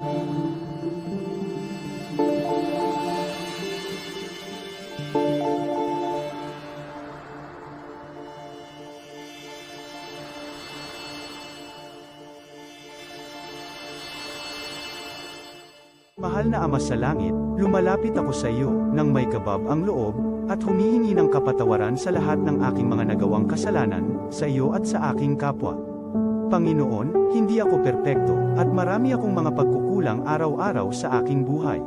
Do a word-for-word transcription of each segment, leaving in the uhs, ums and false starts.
Mahal na Ama sa Langit, lumalapit ako sa iyo nang may kabab ang loob, at humihingi ng kapatawaran sa lahat ng aking mga nagawang kasalanan, sa iyo at sa aking kapwa. Panginoon, hindi ako perpekto, at marami akong mga pagkukulang araw-araw sa aking buhay.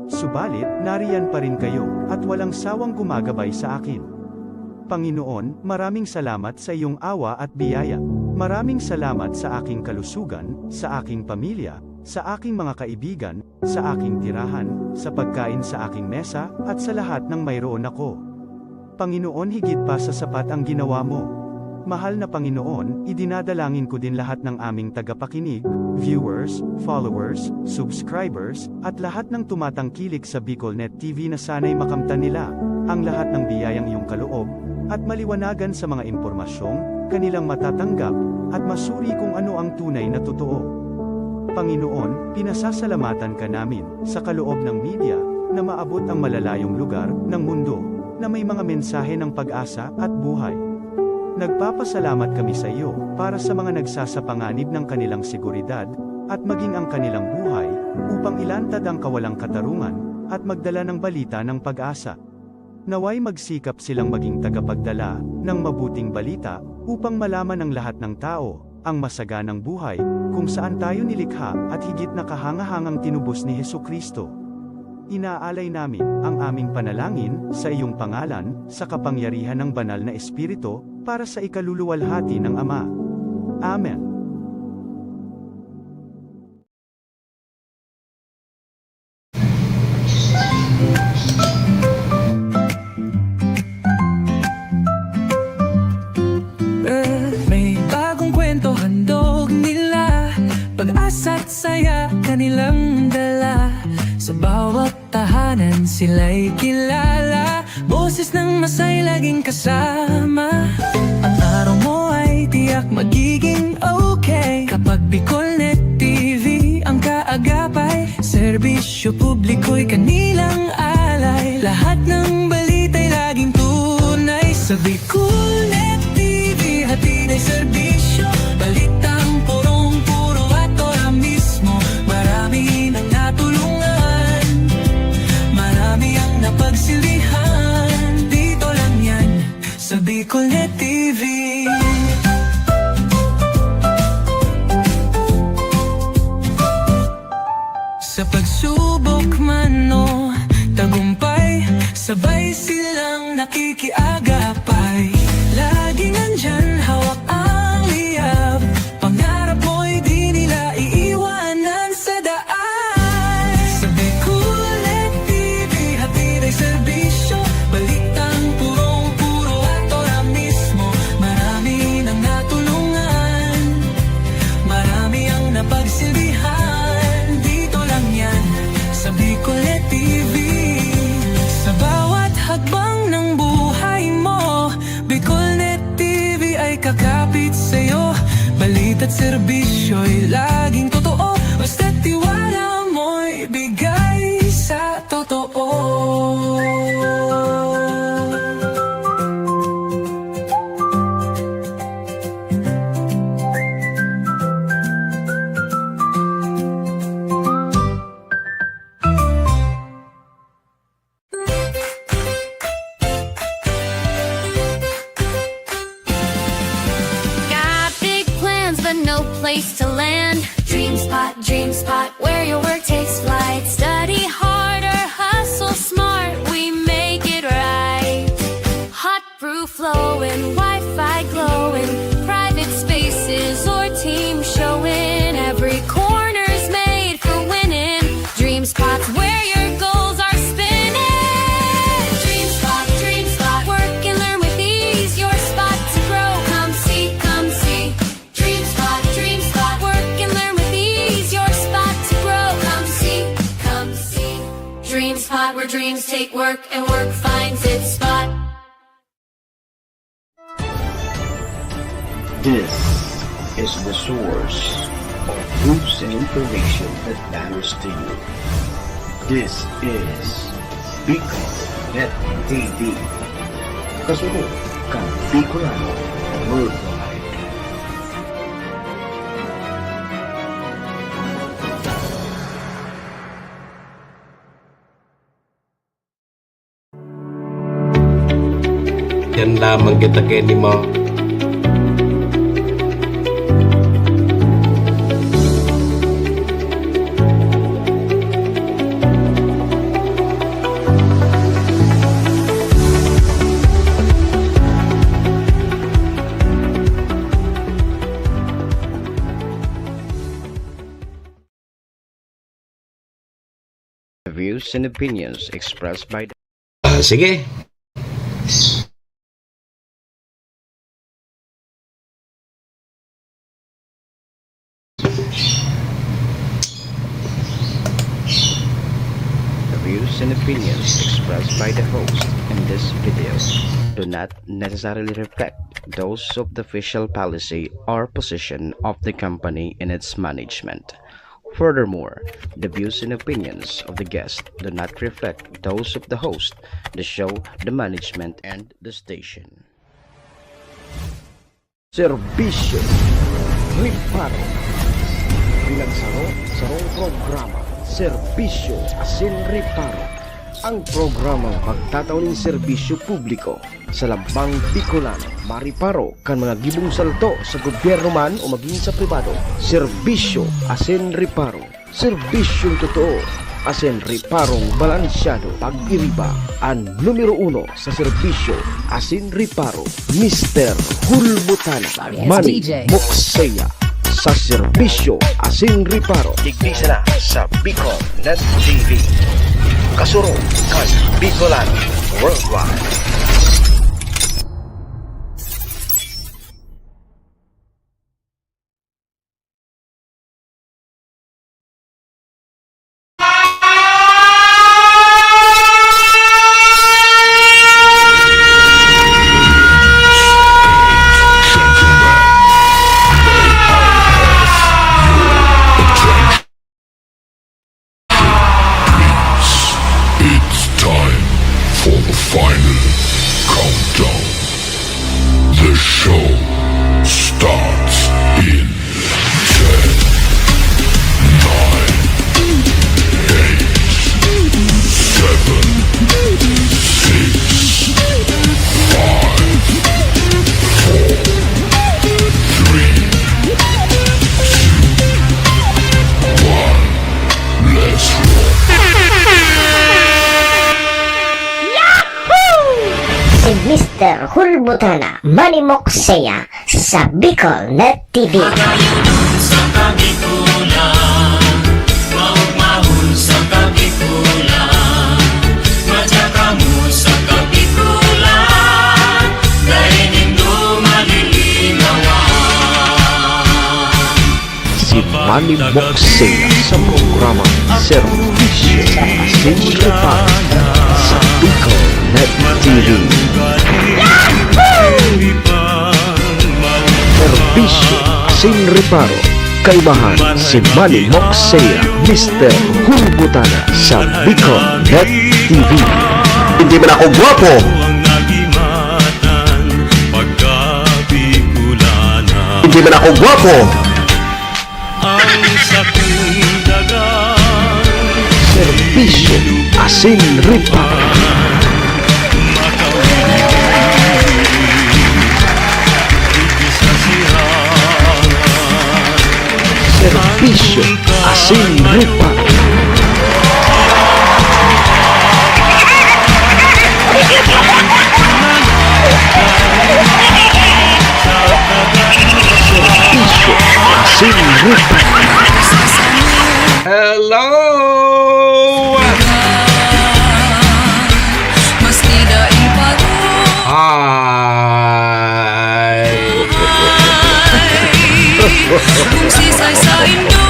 Subalit, nariyan pa rin kayo, at walang sawang gumagabay sa akin. Panginoon, maraming salamat sa iyong awa at biyaya. Maraming salamat sa aking kalusugan, sa aking pamilya, sa aking mga kaibigan, sa aking tirahan, sa pagkain sa aking mesa, at sa lahat ng mayroon ako. Panginoon, higit pa sa sapat ang ginawa mo. Mahal na Panginoon, idinadalangin ko din lahat ng aming tagapakinig, viewers, followers, subscribers, at lahat ng tumatangkilik sa BicolNet T V na sana'y makamtan nila ang lahat ng biyayang iyong kaloob, at maliwanagan sa mga impormasyong kanilang matatanggap, at masuri kung ano ang tunay na totoo. Panginoon, pinasasalamatan ka namin sa kaloob ng media na maabot ang malalayong lugar ng mundo na may mga mensahe ng pag-asa at buhay. Nagpapasalamat kami sa iyo para sa mga nagsasapanganib ng kanilang seguridad at maging ang kanilang buhay upang ilantad ang kawalang katarungan at magdala ng balita ng pag-asa. Naway magsikap silang maging tagapagdala ng mabuting balita upang malaman ng lahat ng tao ang masaganang buhay kung saan tayo nilikha at higit na kahangahangang tinubos ni Jesu-Cristo. Inaalay namin ang aming panalangin sa iyong pangalan, sa kapangyarihan ng Banal na Espiritu, para sa ikaluluwalhati ng Ama. Amen. May bagong kwento handog nila, pag-asa't saya kanilang dala. Sa bawat tahanan sila'y kilala, boses ng masay laging kasama. Ang araw mo ay tiyak magiging okay kapag BicolNet T V ang kaagapay. Serbisyo publiko'y kanilang alay, lahat ng balita'y laging tunay. Sa BicolNet T V, hatid ay serbisyo, balitang purong-puro at ora mismo. Marami nang natulungan, marami ang napagsilbihan. Dito lang yan, sa BicolNet T V. Sa pagsubok man o tagumpay, sabay silang nakikiagapay. Laging nandyan, hawak ang liyab. Pangarap mo'y di nila iiwanan sa daan. Sa BicolNet T V, hatid ay serbisyo, balitang purong-puro at ora mismo. Marami nang natulungan, marami ang napagsilbihan. Dito lang yan, sa BicolNet T V. Sa bawat hakbang ng buhay mo, BicolNet T V ay kakapit sa'yo. Balita't serbisyo'y laging totoo, basta't tiwala mo'y bigay sa totoo. Got big plans, but no place to land. DreamSpot, DreamSpot, where your work takes flight. Study hard or hustle smart, we make it right. Hot brew flowing, Wi-Fi glowing, private spaces or team showing. Every corner's made for winning. DreamSpot's where your goals are spinning. DreamSpot, DreamSpot, work and learn with ease. Your spot to grow. Come see, come see. DreamSpot, DreamSpot, work and learn with ease. Your spot to grow. Come see, come see. DreamSpot, where dreams take work and work finds its spot. This is The Source. News and information that matters to you. This is Bicol Net T V. Kasunod kan Bicolano Worldwide. Yan lamang kita kay ni Ma- The views and opinions expressed by the Ah, sige. The views and opinions expressed by the host in this video do not necessarily reflect those of the official policy or position of the company and its management. Furthermore, the views and opinions of the guest do not reflect those of the host, the show, the management, and the station. Serbisyo Reparo. Bilang saro, sarong programa, Serbisyo asin Reparo. Ang programang magtatao nin serbisyo publiko sa lambang Bicolano, mariparo kan mga gibong salto sa gobyerno man o magin sa pribado, serbisyo asin reparo. Serbisyong totoo asin reparong balansyado. Pag-iriba an numero uno sa serbisyo asin reparo, Mister Hulbutana, Manny Mokseya. Sa serbisyo asin reparo. Digdi sana sa Bicol Net T V. Kasurog kan Bicolano Worldwide. It's time for the final countdown. The show starts in ten, nine, eight, seven, six, five, four, three, two, one. Let's rock. Si Mister Hulbutana, Manny Mokseya, sa Bicol Net T V. Magayunon sa Kabikulan, maugmahon sa Kabikulan, madya kamo sa Kabikulan, dai nindo malilinawan. Si Manny Mokseya sa programa Serbisyo asin Reparo sa Bicol Net T V. Serbisyo asin Reparo, kaibahan si Manny Mokseya, Mister Hulbutana sa Bicol Net T V. Hindi man ako gwapo. Hindi man ako gwapo. Serbisyo asin reparo. Serbisyo asin reparo. Serbisyo asin reparo. Hello! Hi! Kung sisay saindo,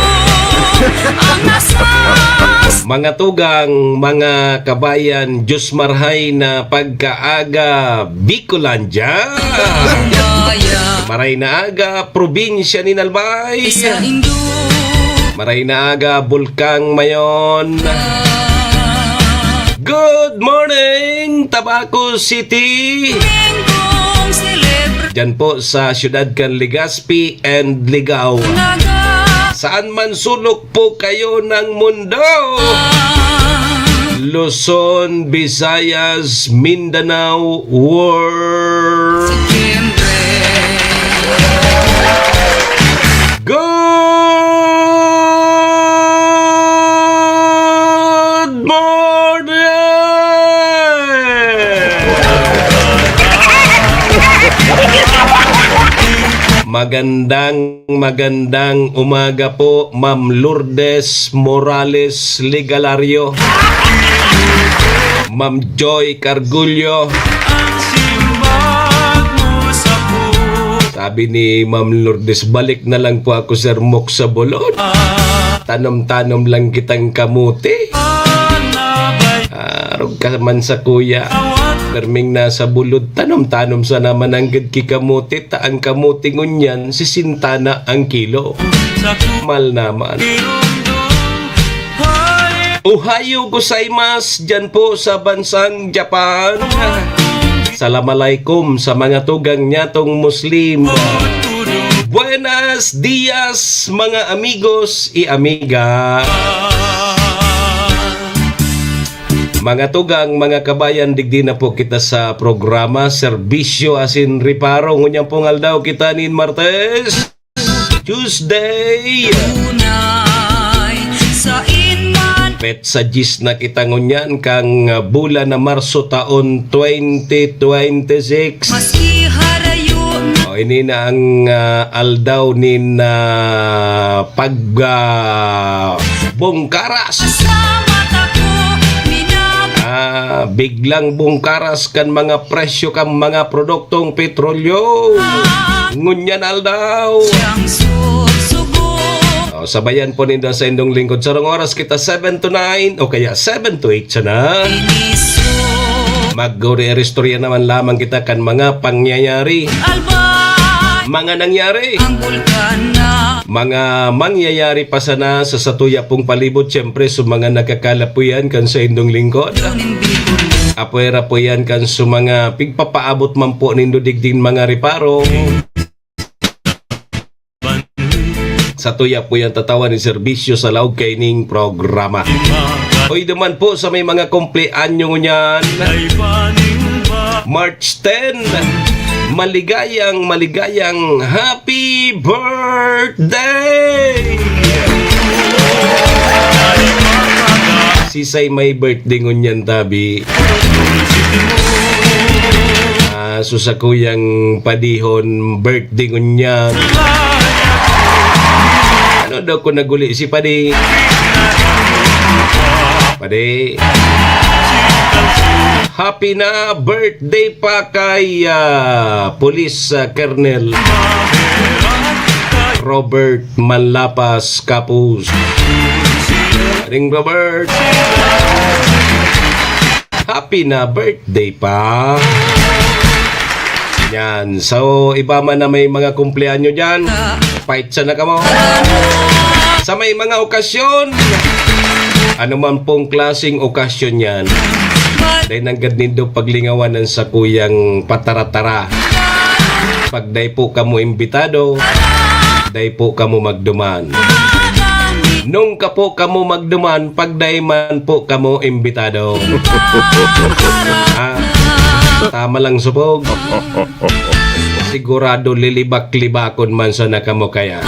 Mga tugang, mga kabayan, Diyos marhay na pagkaaga, Bicolandia! Maray na aga, probinsya nin Albay! Maray na aga, Bulkang Mayon! Good morning, Tabaco City! Diyan po sa siyudad kan Legazpi and Ligao. Saan man sulok po kayo ng mundo. Luzon, Visayas, Mindanao, world. Good morning! Magandang Magandang umaga po, Ma'am Lourdes Morales Ligalario, Ma'am Joy Cargullo. Sabi ni Ma'am Lourdes, "Balik na lang po ako, Sir Mok, sa Bolon. Tanom-tanom lang kitang kamote." Arog ka man sa kuya. Perming nasa bulod, tanom-tanom sana mananggad ki kamote, ta ang kamote ngunyan, sisenta na ang kilo. Mal naman. Ohayo gozaimasu, dyan po sa bansang Japan. Salam alaikum sa mga tugang nyatong Muslim. Buenas dias, mga amigos y amiga. Mga tugang, mga kabayan, digdi na po kita sa programa, Serbisyo asin Reparo. Ngunyan pong aldaw kita nin Martes, Tuesday. Tunay, sain man. Petsa diyes na kita ngunyan kang, ah, bulan na Marso taon twenty twenty-six. Maski harayo na. O, ini na ang, ah, aldaw nin, ah, pag, ah, bungkaras. Sa mata ko, minab- Ah, biglang bungkaras kan mga presyo kan mga produktong petrolyo. Ngunyan aldaw. Siyang susugo. O, sabayan po nindo sa indong lingkod. Sarong oras kita, seven to nine o kaya seven to eight sana. Iniso. Mag-uri-istorya naman lamang kita kan mga pangyayari. Albay. Mga nangyari. Ang bulkan na. Mga mangyayari pa sana sa satuya pong palibot, siyempre, sa mga nakakalapuyan kan sa indong lingkod. Yun in Bicol. Apwera po yan kan sa mga pigpapaabot man po nindo digding mga reparo. Satuya po yan tatawan ni serbisyo sa laog kaining programa. Hoy, duman po sa may mga kumpleanyo ngunyan. March ten, maligayang, maligayang happy birthday! Sisay may birthday ngunyan, tabi? Ah, so sa kuyang padihon, birthday ngunyan. Ano daw kung naguli si Padi? Padi. Happy na birthday pa kay, ah, Police, ah, Colonel Robert Manlapas Kapus. Ring Robert. Happy na birthday pa. Yan. So, iba man na may mga kumpleanyo dyan, fight sana kamo. Sa may mga okasyon, ano man pong klaseng okasyon yan, dahil nanggad nindo paglingawan ang sakuyang patara-tara. Pag dai po kamo imbitado, dai po kamo magduman. Nung ka po kamo magduman, pag dai man po kamo imbitado. Ah, tama lang supog. Sigurado lilibak-libakon man sana kamo kaya.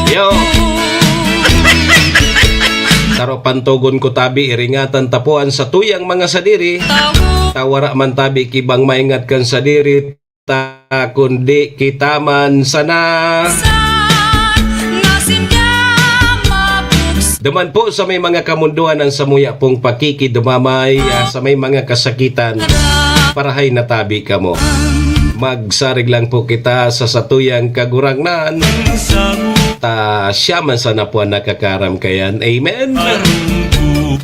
Yo! Saro pantogon ko tabi, iringatan ta po an satuyang mga sadiri. Ta wara man tabi ki bang maingat kan sadiri ta, kundi kita man sana. Duman po sa may mga kamundoan ang samuya pong pakikidumamay, ah, sa may mga kasakitan. Parahay na tabi kamo. Magsarig lang po kita sa satuyang Kagurangnan. Ta siya man sana po ang nakakaram kayan. Amen.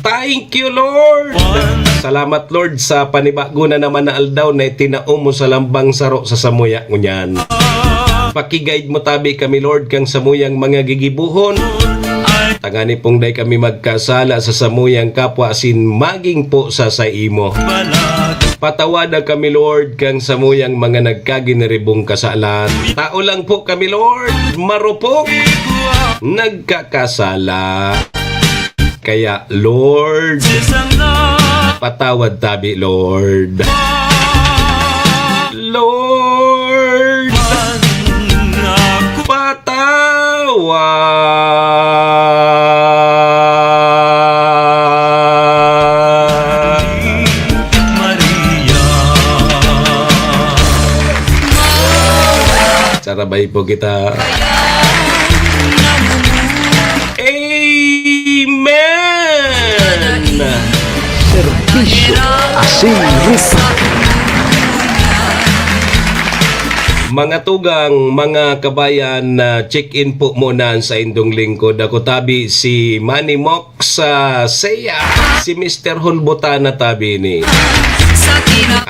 Thank you, Lord. Salamat, Lord, sa panibago na naman na aldaw na itinao mo sa lambang saro sa samuya ngunyan. Paki-guide mo tabi kami, Lord, kang samuyang mga gigibohon. Tangani pong dai kami magkasala sa samuyang kapwa asin maging po sa saimo. Patawada kami, Lord, kang samuyang mga nagkaginiribong kasalan. Tao lang po kami, Lord, marupok, nagkakasala. Kaya, Lord, patawad tabi, Lord. Lord, patawad. Sarabay po kita. Amen. Serbisyo asin rupa. Mga tugang, mga kabayan, na check-in po muna ang saindong lingkod. Ako tabi si Manny Moc sa Seya, si Mister Hulbutana tabi ni.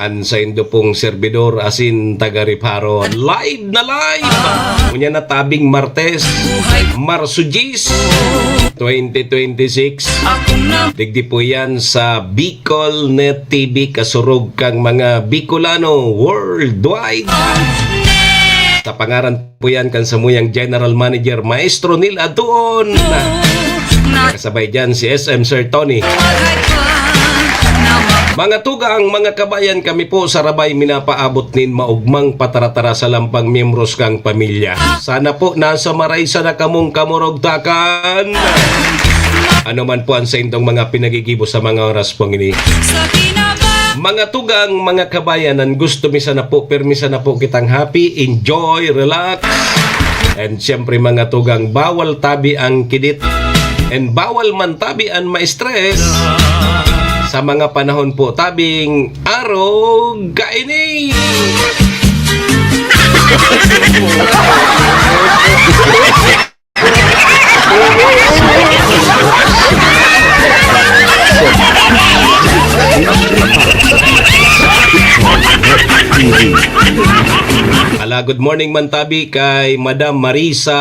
An saindo pong serbidor asin taga Reparo. Live na live! Unya na tabing Martes, Marso diyes, twenty twenty-six. Digdi po yan sa Bicol Net T V, kasurog kang mga Bicolano worldwide. Sa pangaran po yan kan samuyang General Manager, Maestro Neil Adtuon. Kasabay dyan si S M Sir Tony. Mga tugang, mga kabayan, kami po sa Rabay minapaabot nin maugmang pataratara sa lampang miyembros kang pamilya. Sana po nasa maray sana kamong kamurugtakan. Ano man po ang saindong mga pinagigibo sa mga oras pong ini. Mga tugang, mga kabayan, ang gusto mi sana po, pirmi sana po kitang happy, enjoy, relax. And siyempre, mga tugang, bawal tabi ang kidit. And bawal man tabi ang ma-stress. Sa mga panahon po tabing arog kaini. Ala, good morning man tabi kay Madam Marisa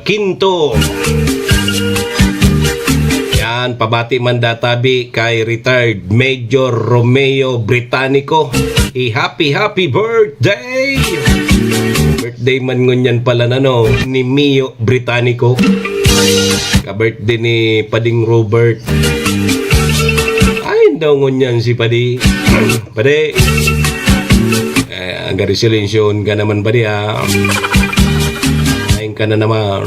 Quinto. Yan, pabati man da tabi kay retired Major Romeo Britannico. I happy, happy birthday! Birthday man ngunyan pala na, no, ni Mio Britannico. Ka-birthday ni Pading Robert. Ay, daw ngunyan si Padi. Padi. Eh, ang gari silensyahon ka naman, Padi, ha? Ayun ka na naman.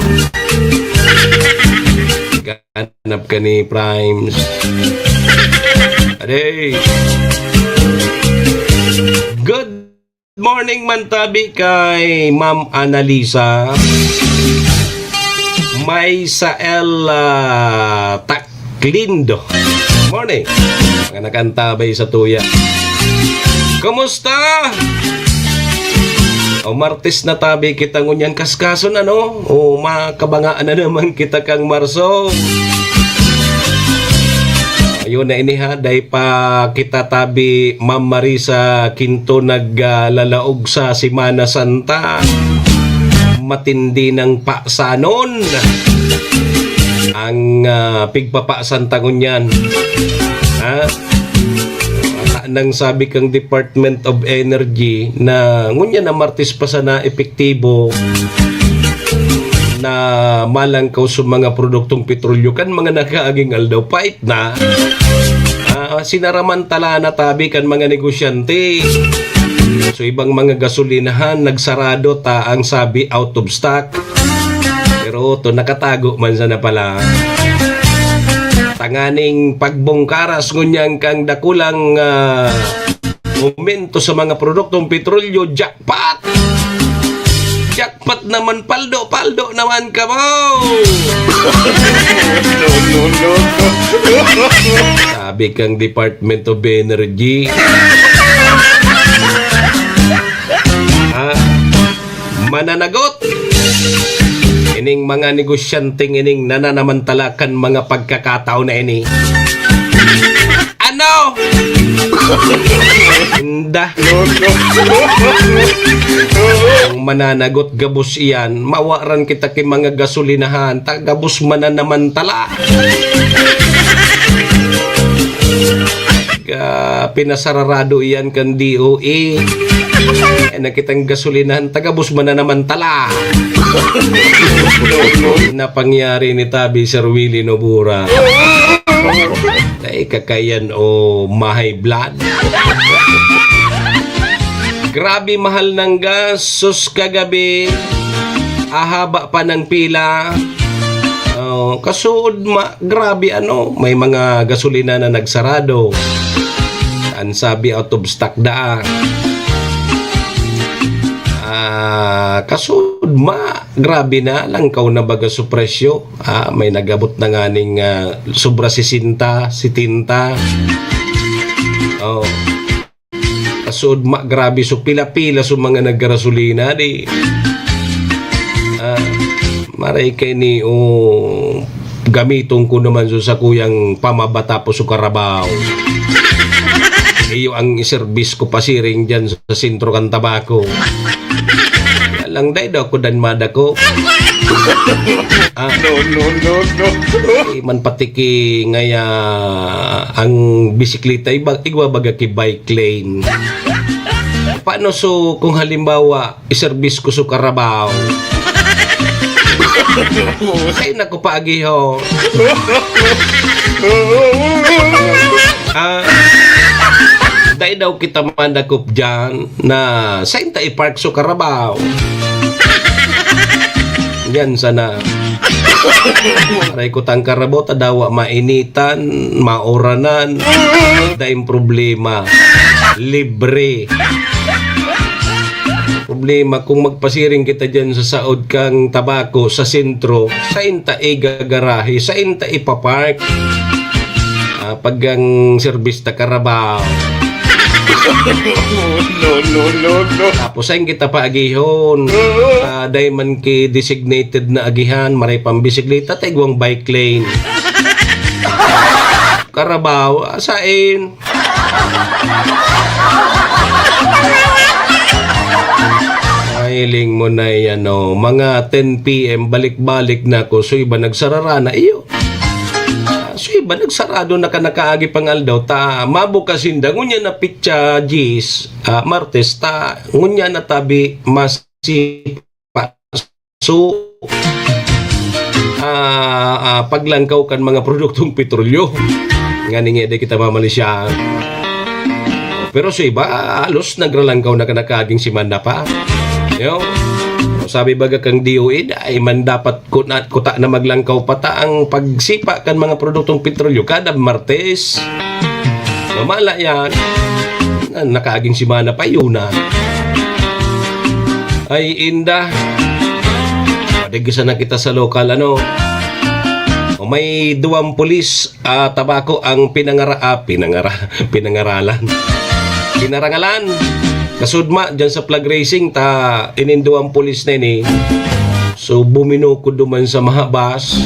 Ganap ka ni Primes. Padi. Good morning man tabi kay Ma'am Annalisa. May Sael, ah, Taklindo. Morning. Mga nakantabay sa tuya. Kumusta? O, Martes na tabi kita ngunyan kaskason, ano? O, makabangaan na naman kita kang Marso. Ayun na ini, ha, dai pa kita tabi, Ma'am Marisa Quinto, naglalaog sa Semana Santa. Matindi nang pasanon ang, ah, pigpapasan ta ngunyan. Ha? Nang sabi kang Department of Energy na ngunyan na Martes pa sana epektibo na malangkaw sa mga produktong petrolyo kan mga nakaaging aldaw, pait na, ah, sinaramantala na tabi kan mga negosyante. So, ibang mga gasolinahan nagsarado ta ang sabi out of stock. Pero to, nakatago man sana pala. Tanganing pagbungkaras ngunyan kang dakulang, ah, momento sa mga produktong petrolyo, jackpot! Jackpot naman, paldo, paldo naman kamo! No, no, no, no. Sabi kang Department of Energy. Ha? Mananagot. ning mga negosyanteng ining nananamantala kan mga pagkakataon na ini. Ano? Inda. Ang mananagot gabos iyan, mawaran kita ki mga gasolinahan, ta gabos mananamantala. Ka, pinasararado iyan kan D O A. Ay, nakitang gasolinahan, ta gabos mananamantala. Napangyari ni tabi, Sir Willie Nobura. Ay, kakayan o mahay blood. Grabe mahal ng gas, sus, kagabi. Ahaba pa ng pila. Oh, kasuod ma-, grabe ano, may mga gasolina na nagsarado. Ang sabi, out of stock daa. Ah, kasuod ma-, grabe na, langkaw na baga su presyo. Ah, may nag-abot na nganing, ah, sobra sesenta, setenta. Oh. Kasuod ma-, grabe su pila-pila su mga naggarasolina, di. Ah, maray kay ni, oh, gamiton ko naman su sakuyang pamabata po su karabaw. Iyo ang iserbis ko pasiring diyan sa sentro kan Tabaco. Kaya lang, dai daw ako dan madako. Ah. No, no, no, no. Di man pati ki ngaya ang bisikleta, iba, igwa baga ki bike lane. Paano so kung halimbawa, iserbis ko so karabaw? Ay, naku, paagi ho. Ah, dai daw kita madakop dyan na sain ta i-park so karabaw. Yan sana. Aray ko, tang karabaw, ta dawa mainitan, mauranan. Daing problema. Libre. Problema, kung magpasiring kita dyan sa saod kang Tabaco, sa sentro, sain ta igagarahe, sain ta ipapark? Ah, pag ang serbis ta karabaw. No, no, no, no. Tapos, sain kita paagihon? Ah, dai man ki designated na agihan, maray pang bisikleta, ta igwang bike lane. Karabaw, ah, sain? Mahiling mo na yan, oh. Mga ten P M, balik-balik na ako. So, iba nagsarara na, iyo. Ah, so, iba nagsarado na ka nakaagi pang aldaw. Ta, mabukas sinda. Ngunyan na pitsa diyes, ah, Martes, ta, ngunyan na tabi, mas si pa. So, ah, ah, paglangkaw kan mga produktong petrolyo. Nganing di kita mamalisyahan. Pero sa iba, halos nagralangkaw na kan nakaaging semana pa. Yo. Sabi baga kang D O A, ay man dapat kuta, kuta na maglangkaw pa ta ang pagsipa kan mga produktong petrolyo kada Martes. Mamala yan. Na, nakaaging semana pa yun na. Ay, inda. Padigisa na kita sa lokal, ano? O, may duwang pulis, ah, Tabaco ang pinangara-, ah, pinangara-, pinangaralan. Pinarangalan. Kasudma, dyan sa flag raising, ta, ining duwang pulis na ini. So, buminukod duman sa mahabas.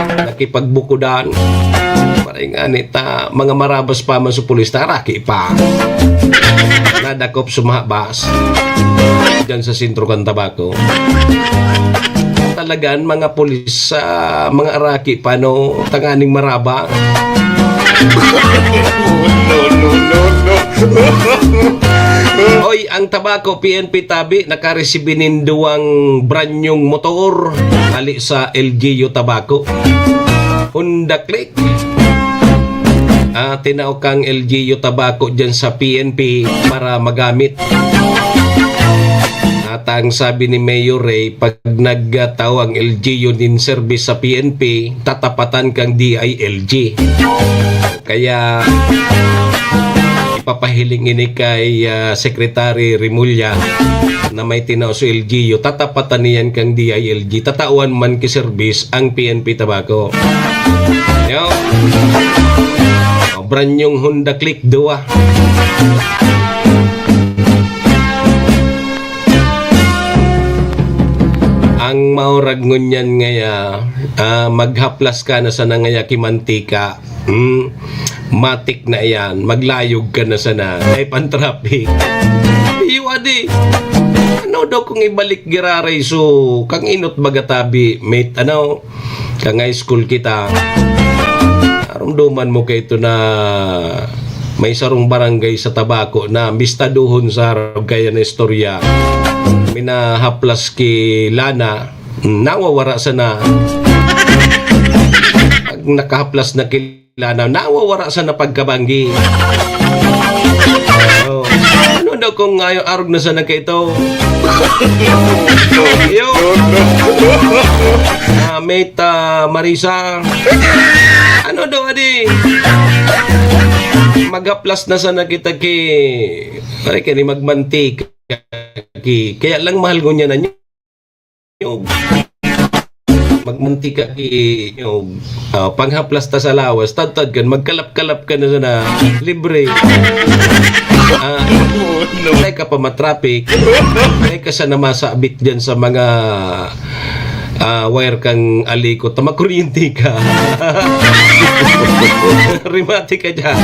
Nakipagbukudan. Maray ngani ta, mga marabas pa man sa pulis, ta araki pa. Nadakop sa mahabas. Diyan sa sentro kan Tabaco. Talagan, mga pulis, ah, mga araki pa, no? Tanganing maraba. No, no, no, no. Oy, ang Tabaco P N P tabi, nakaresibi nin duwang brand new motor hali sa L G U Tabaco. Honda Click. Ah, tinao kang L G U Tabaco dyan sa P N P para magamit. At ang sabi ni Mayor Ray, pag nagtao ang L G U nin service sa P N P, tatapatan kang D I L G. Kaya, ipapahiling ini kay, ah, Secretary Remulla na may tinao sa L G U, tatapatan niyan kang D I L G, tatawan man ki serbis ang P N P Tabaco. Yo. O, brand new Honda Click duwa. Ang maura ngunyan ngaya, ah, maghaplas ka na sana ngaya ki mantika. Hmm, matik na iyan, maglayog ka na sana. Ay, pan-traffic. Iyo, adi. Ano daw kung ibalik giraray so, kang inot baga tabi, mate, ano, kang high school kita. Narumduman mo kay ito na may sarong barangay sa Tabaco na mistaduhon sa harog kaya na istorya. Minahaplas ki lana, nawawara sana. Pag nakahaplas na ki lana, nawawara sana pagkabanggi. Oh. Ano daw kung ayo arog na sana kay ito? Yo. Ah, mate, ah, Marisa. Ano daw, adi? Maghaplas na sana kita ki, pare, kani magmantika ki. Kaya lang mahal ko niya na nyog. Magmantika ki nyog. Ah, panghaplas ta sa lawas, tadtad kan, magkalap-kalap ka na sana. Libre. Ah, patay ka pa matraffic. Patay ka sana masabit dyan sa mga, ah, wire kang aliko. Ta makuryente ka. Rimati ka dyan.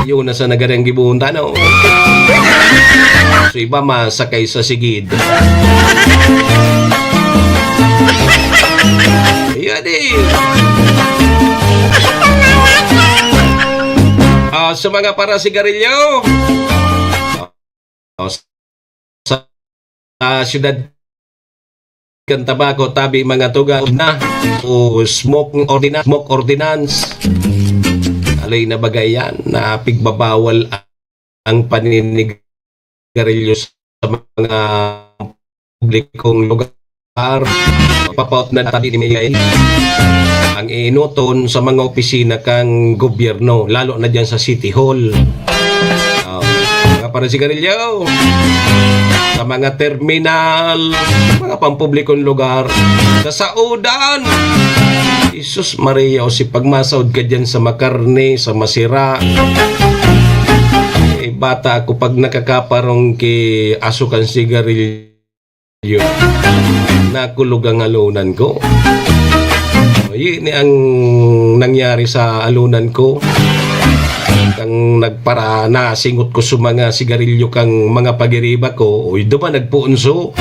Yun na sa nagaring gibuhon ta, no? So, iba masakay sa sigid. Yan eh. Ah, sa mga para sigarilyo, ah, sa, sa siyudad kan Tabaco, tabi mga tugang na o smoke ordinance, smoke ordinance. Alay na bagay yan na pigbabawal ang paninigarilyo sa mga publikong lugar. Papaot na tabi ni Miguel ang iinoton sa mga opisina kang gobyerno, lalo na dyan sa City Hall. Oh, mga para sigarilyo, sa mga terminal, mga pampublikong lugar, sa saudan. Jesus Maria, o si pagmasaod ka dyan sa makarne, sa masira. Eh, bata ako pag nakakaparong ki aso kan sigarilyo. Nakulog ang alunan ko. Yun ni ang nangyari sa alunan ko. Kang nagpara, nasingot ko sa mga sigarilyo kang mga pagiriba ko. Uy, duman nagpuunso.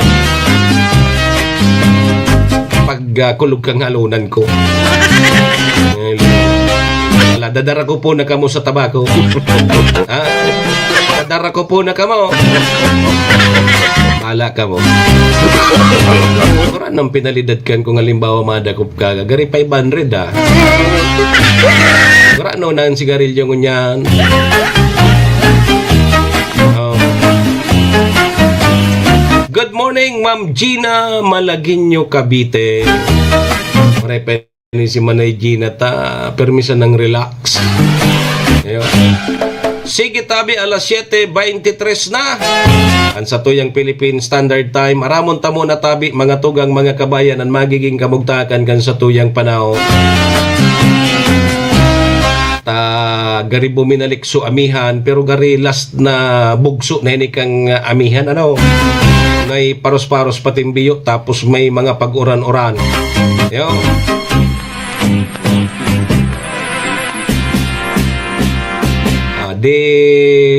Pag, ah, kulog kang alunan ko. Wala, dadara ko po na kamo sa Tabaco. Ha? Dadara ko po na kamo. Bahala kamo. Wala nang pinalidad kan kung halimbawa madakop ka. Gari five hundred, ah. Wala no nang sigarilyo ngunyan. Oh. Good morning, Ma'am Gina Malagueño, Cavite. Marepe ni si Manay Gina ta, permi sanang relax. Ayun. Sige, tabi, alas siyete beintitres na. Ang satuyang Philippine Standard Time. Aramon ta muna, tabi, mga tugang, mga kabayan, ang magiging kamugtakan kan satuyang panahon. Ta, gari buminalik so amihan, pero gari last na bugso na ini kang, ah, amihan, ano? May paros-paros patimbiyo, tapos may mga pag-uran-uran. Yo. Ah, di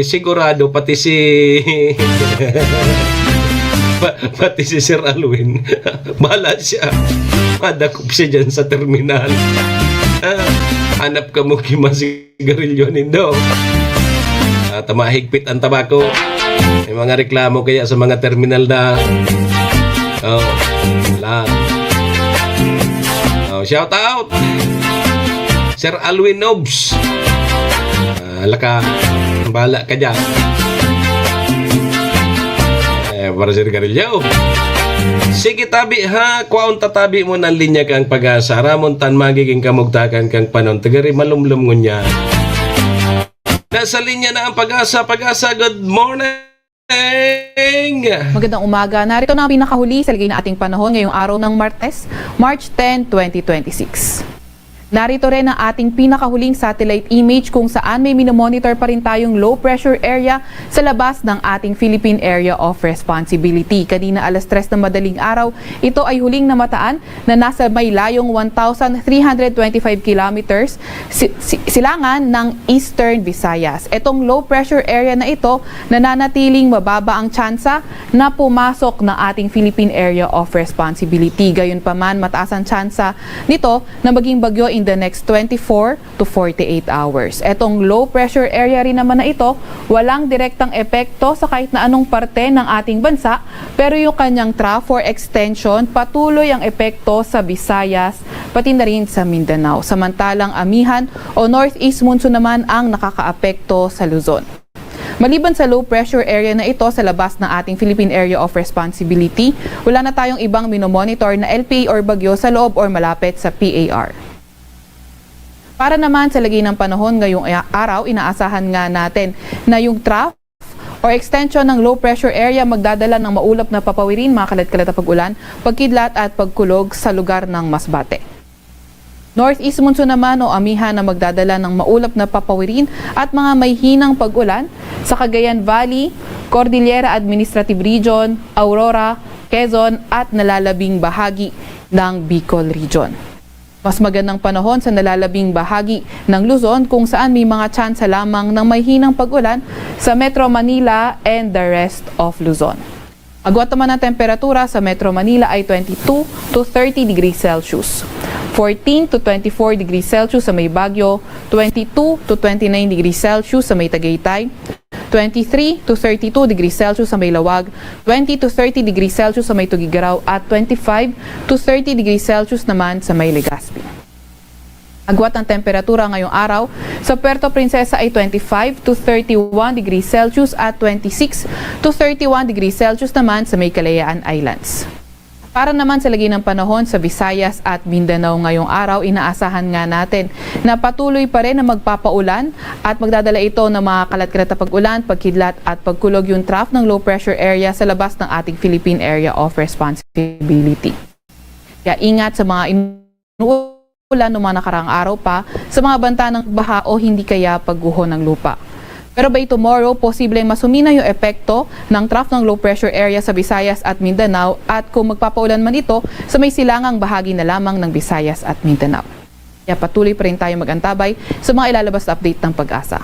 sigurado, pati si, pa-, pati si Sir Alwin. Bahala siya. Madakop siya dyan sa terminal. Ah, hanap ka mo, kima si sigarilyo nindo. Ah, ta mahigpit ang tabako. May mga reklamo kaya sa mga terminal na. Oh, wala. Oh, shout out. Sir Alwin Nobs. Ah, laka. Bahala ka dyan. Eh, para sa sigarilyo. Sige, tabi, ha. Kwaon ta tabi mo ng linya kang Pag-asa. Aramon tan magiging kamugtakan kang panon. Tagari malumlum ngunyan. Nasa linya na ang Pag-asa. Pag-asa, good morning! Magandang umaga. Narito na ang pinakahuli sa ligay na ating panahon ngayong araw ng Martes, March ten, twenty twenty-six. Narito rin ang ating pinakahuling satellite image kung saan may minomonitor pa rin tayong low pressure area sa labas ng ating Philippine Area of Responsibility. Kanina alas tres ng madaling araw, ito ay huling namataan na nasa may layong one thousand three hundred twenty-five kilometers si-, si-, silangan ng Eastern Visayas. Itong low pressure area na ito, nananatiling mababa ang tsansa na pumasok ng ating Philippine Area of Responsibility. Gayunpaman, mataas ang tsansa nito na maging bagyo in the next twenty-four to forty-eight hours. Etong low pressure area rin naman na ito, walang direktang epekto sa kahit na anong parte ng ating bansa, pero yung kanyang trough or extension, patuloy ang epekto sa Visayas, pati na rin sa Mindanao. Samantalang amihan o northeast monsoon naman ang nakakaapekto sa Luzon. Maliban sa low pressure area na ito sa labas ng ating Philippine Area of Responsibility, wala na tayong ibang minomonitor na L P A or bagyo sa loob or malapit sa P A R. Para naman sa lagay ng panahon ngayong a-, araw, inaasahan nga natin na yung trough or extension ng low pressure area magdadala ng maulap na papawirin, mga kalat-kalat na pag-ulan, pagkidlat at pagkulog sa lugar ng Masbate. Northeast monsoon naman o amihan na magdadala ng maulap na papawirin at mga may hinang pag-ulan sa Cagayan Valley, Cordillera Administrative Region, Aurora, Quezon at nalalabing bahagi ng Bicol Region. Mas magandang panahon sa nalalabing bahagi ng Luzon kung saan may mga tsansa lamang ng may hinang pag-ulan sa Metro Manila and the rest of Luzon. Agwat naman ang temperatura sa Metro Manila ay twenty-two to thirty degrees Celsius, fourteen to twenty-four degrees Celsius sa may Baguio, twenty-two to twenty-nine degrees Celsius sa may Tagaytay, twenty-three to thirty-two degrees Celsius sa may Laoag, twenty to thirty degrees Celsius sa may Tuguegarao at twenty-five to thirty degrees Celsius naman sa may Legazpi. Agwat ang temperatura ngayong araw, sa Puerto Princesa ay twenty-five to thirty-one degrees Celsius at twenty-six to thirty-one degrees Celsius naman sa may Kalayaan Islands. Para naman sa lagay ng panahon sa Visayas at Mindanao ngayong araw, inaasahan nga natin na patuloy pa rin na magpapaulan at magdadala ito ng mga kalat-kalat na pag-ulan, pagkidlat at pagkulog yung trough ng low pressure area sa labas ng ating Philippine Area of Responsibility. Kaya ingat sa mga in- ulan noong mga nakaraang araw pa sa mga banta ng baha o hindi kaya pagguho ng lupa. Pero by tomorrow, posibleng mas huminaw yung epekto ng trough ng low pressure area sa Visayas at Mindanao at kung magpapaulan man ito sa may silangang bahagi na lamang ng Visayas at Mindanao. Kaya patuloy pa rin tayo mag-antabay sa mga ilalabas na update ng PAGASA.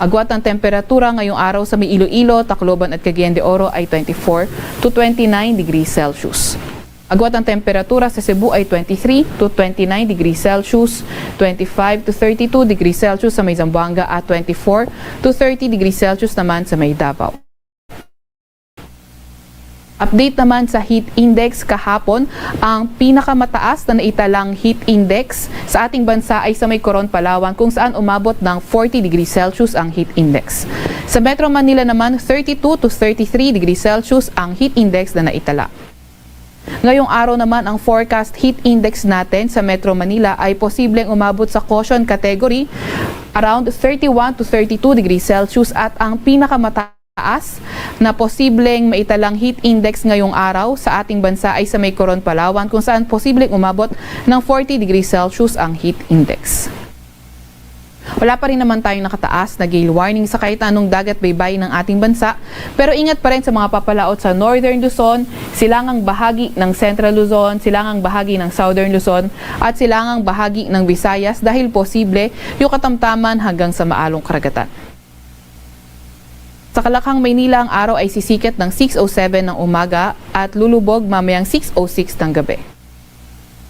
Agwat ang temperatura ngayong araw sa may Iloilo, Tacloban at Cagayan de Oro ay twenty-four to twenty-nine degrees Celsius. Agwat ang temperatura sa Cebu ay twenty-three to twenty-nine degrees Celsius, twenty-five to thirty-two degrees Celsius sa may Zamboanga at twenty-four to thirty degrees Celsius naman sa may Davao. Update naman sa heat index kahapon, ang pinakamataas na naitalang heat index sa ating bansa ay sa may Coron, Palawan, kung saan umabot ng forty degrees Celsius ang heat index. Sa Metro Manila naman, thirty-two to thirty-three degrees Celsius ang heat index na naitala. Ngayong araw naman, ang forecast heat index natin sa Metro Manila ay posibleng umabot sa caution category, around thirty-one to thirty-two degrees Celsius, at ang pinakamataas na posibleng maitalang heat index ngayong araw sa ating bansa ay sa may Coron, Palawan, kung saan posibleng umabot ng forty degrees Celsius ang heat index. Wala pa rin naman tayong nakataas na gale warning sa kahit anong dagat baybayin ng ating bansa, pero ingat pa rin sa mga papalaot sa Northern Luzon, silangang bahagi ng Central Luzon, silangang bahagi ng Southern Luzon, at silangang bahagi ng Visayas dahil posible yung katamtaman hanggang sa maalong karagatan. Sa Kalakhang, Maynila, ang araw ay sisikat ng six oh seven ng umaga at lulubog mamayang six oh six ng gabi.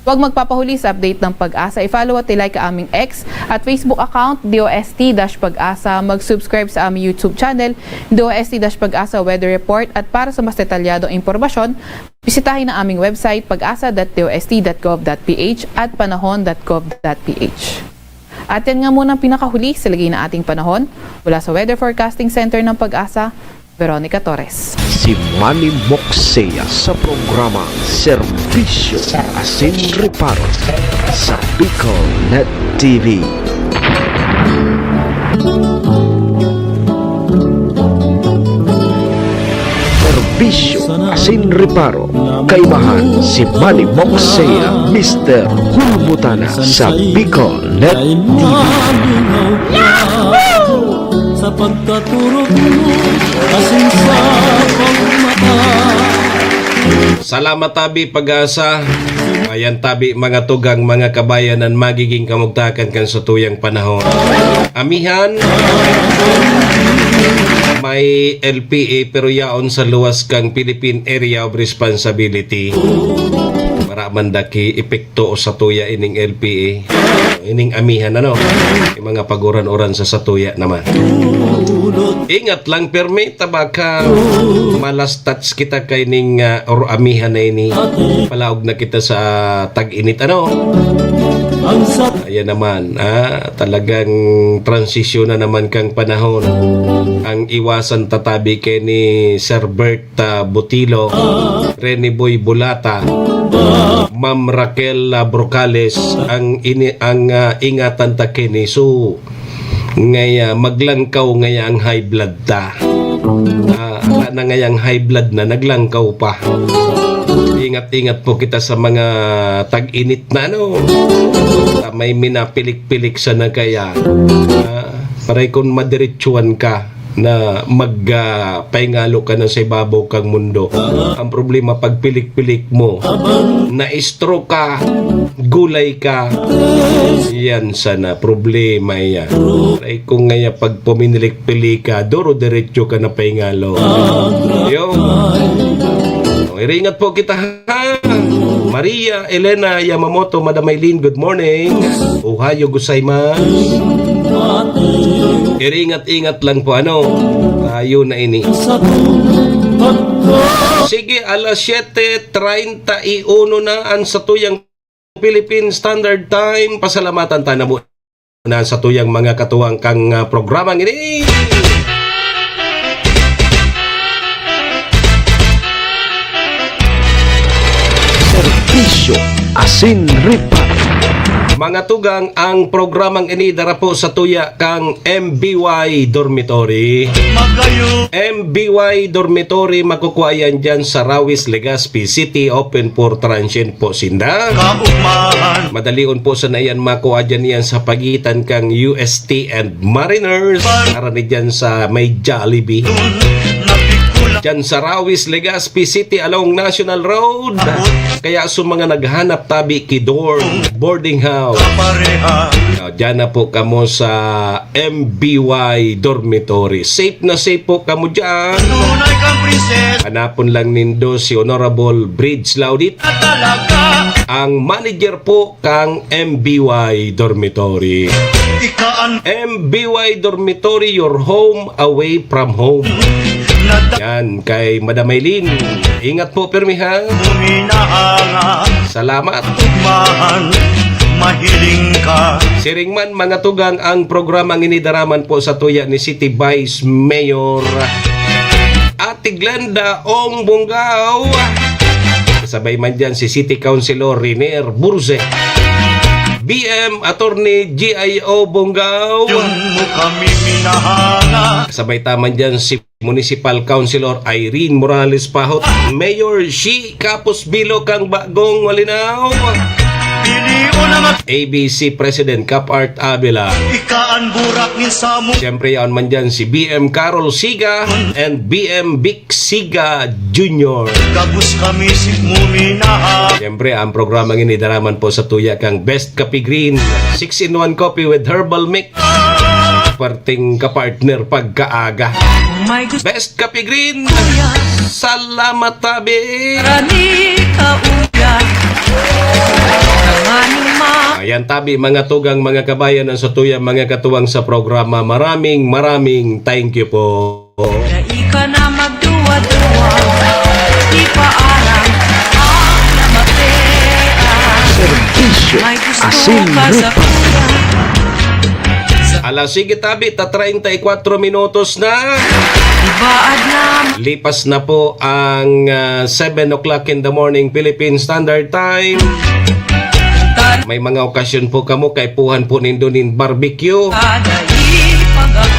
Huwag magpapahuli sa update ng PAGASA. I-follow at i-like ang aming X at Facebook account, D O S T dash PAGASA. Mag-subscribe sa aming YouTube channel, D O S T dash PAGASA Weather Report. At para sa mas detalyadong impormasyon, bisitahin ang aming website, pag asa dot D O S T dot gov dot P H at panahon dot gov dot P H. At yan nga muna ang pinakahuli sa lagay na ating panahon. Mula sa Weather Forecasting Center ng PAGASA, Veronica Torres. Si Manny Moxea sa programa Serbisyo Asin Reparo sa Bicol Net T V. Serbisyo Asin Reparo, kaibahan si Manny Moxea, Mister Hulbutana sa Bicol Net T V. Sa pagkaturog mo, asin sa pagmata. Salamat tabi, Pag-asa. Ayan tabi, mga tugang, mga kabayan, an magiging kamugtakan kan satuyang panahon. Amihan, may L P A, pero yaon sa luwas kan Philippine Area of Responsibility. Para man daki epekto o satuya ining L P A. Ining amihan, ano? Yung mga paguran-uran sa satuya naman. Ingat lang, permi, tabaka malastats kita kaining, ah, or amihan na ini. Palaog na kita sa tag-init, ano? Ayan naman, ah, talagang transisyon na naman kang panahon. Ang iwasan tatabi kay ni Sir Bert, ah, Butilo, Rene Boy Bulata, Ma'am Raquel, ah, Brocales, ang ini-, ang, ah, ingatan ta kini. So, ngaya maglangkaw ngaya ang high blood ta. Ah, ala na ngayang high blood na, naglangkaw pa. Ingat-ingat po kita sa mga tag-init na ano. Ta may minapilik-pilik sana kaya. Ah, paray kun madiretsuhan ka na mag, ah, paingalo ka na sa ibabaw kang mundo. Ang problema, pag pilik-pilik mo, na-stroke ka, gulay ka, yan sana, problema yan. Paray kung ngaya pag puminilik-pilik ka, duro-diretso ka na paingalo. Yo. O, iringat po kita, ha? Maria Elena Yamamoto, Madam Eileen, good morning. Ohayo gozaimasu. Iringat-ingat lang po, ano? Tayo na ini. Sige, alas siyete treinta y uno na ang satuyang Philippine Standard Time. Pasalamatan ta na muna sa tuyang mga katuwang kang, ah, programang ini. Serbisyo asin reparo. Mga tugang, ang programang ini dara po sa tuya kang M B Y Dormitory. Magayo. M B Y Dormitory, makukuha yan dyan sa Rawis, Legazpi City, open for transient po sinda. Kaugmahan. Madalion po sana yan makuha dyan yan sa pagitan kang U S T and Mariners. Arani dyan sa may Jollibee. Dyan sa Rawis, Legazpi City along National Road. Kaya sa mga naghanap tabi ki dorm, boarding house. Kapareha. Ah, dyan na po kamo sa M B Y Dormitory. Safe na safe po kamo dyan. Tunay kang princess. Hanapon lang nindo si Honorable Bridge Laudit. Talaga. Ang manager po kang M B Y Dormitory. Ika an M B Y Dormitory, your home away from home. Nada- Yan, kay Madam Eileen. Ingat po, pirmi, ha? Muminahanga. Salamat. Ugmahan, mahiling ka. Siring man, mga tugang, ang programang ini dara man po sa tuya ni City Vice Mayor Ate Glenda Ong Bongao. Kasabay man dyan si City Councilor Renier Burze. B M Attorney G I O Bongao. Yun mo kami minahanga. Kasabay ta man dyan si Municipal Councilor Irene Morales Pahot, Mayor Shi Kapos Bilo kang Bagong Malinaw, Pilion ang mag- A B C President Cap Art Avila. Ika an burak nin samo. Siyempre, yaon man dyan si B M Carol Siga and B M Vic Siga Junior. Gabos kami si muminaha. Siyempre, ang programang ini dara man po sa tuya kang Best Coffee Green, six-in-one coffee with herbal mix. Perting kapartner pagkaaga. May gusto Best Coffee Green. Salamat tabi. Rani ka uya. Tanganing ma- Ayan tabi, mga tugang, mga kabayan, ang satuya, mga katuwang sa programa. Maraming, maraming thank you po. Dai ka na magduwa-duwa. Ipaaram ang lamapea. Serbisyo May gusto asin ka sa lupa. Alas sige tabi, ta treinta y cuatro minutos na. Ibaad na. Lipas na po ang, ah, seven o'clock in the morning, Philippine Standard Time. May mga okasyon po kamo, kaipuhan po nindo nin barbecue. Dai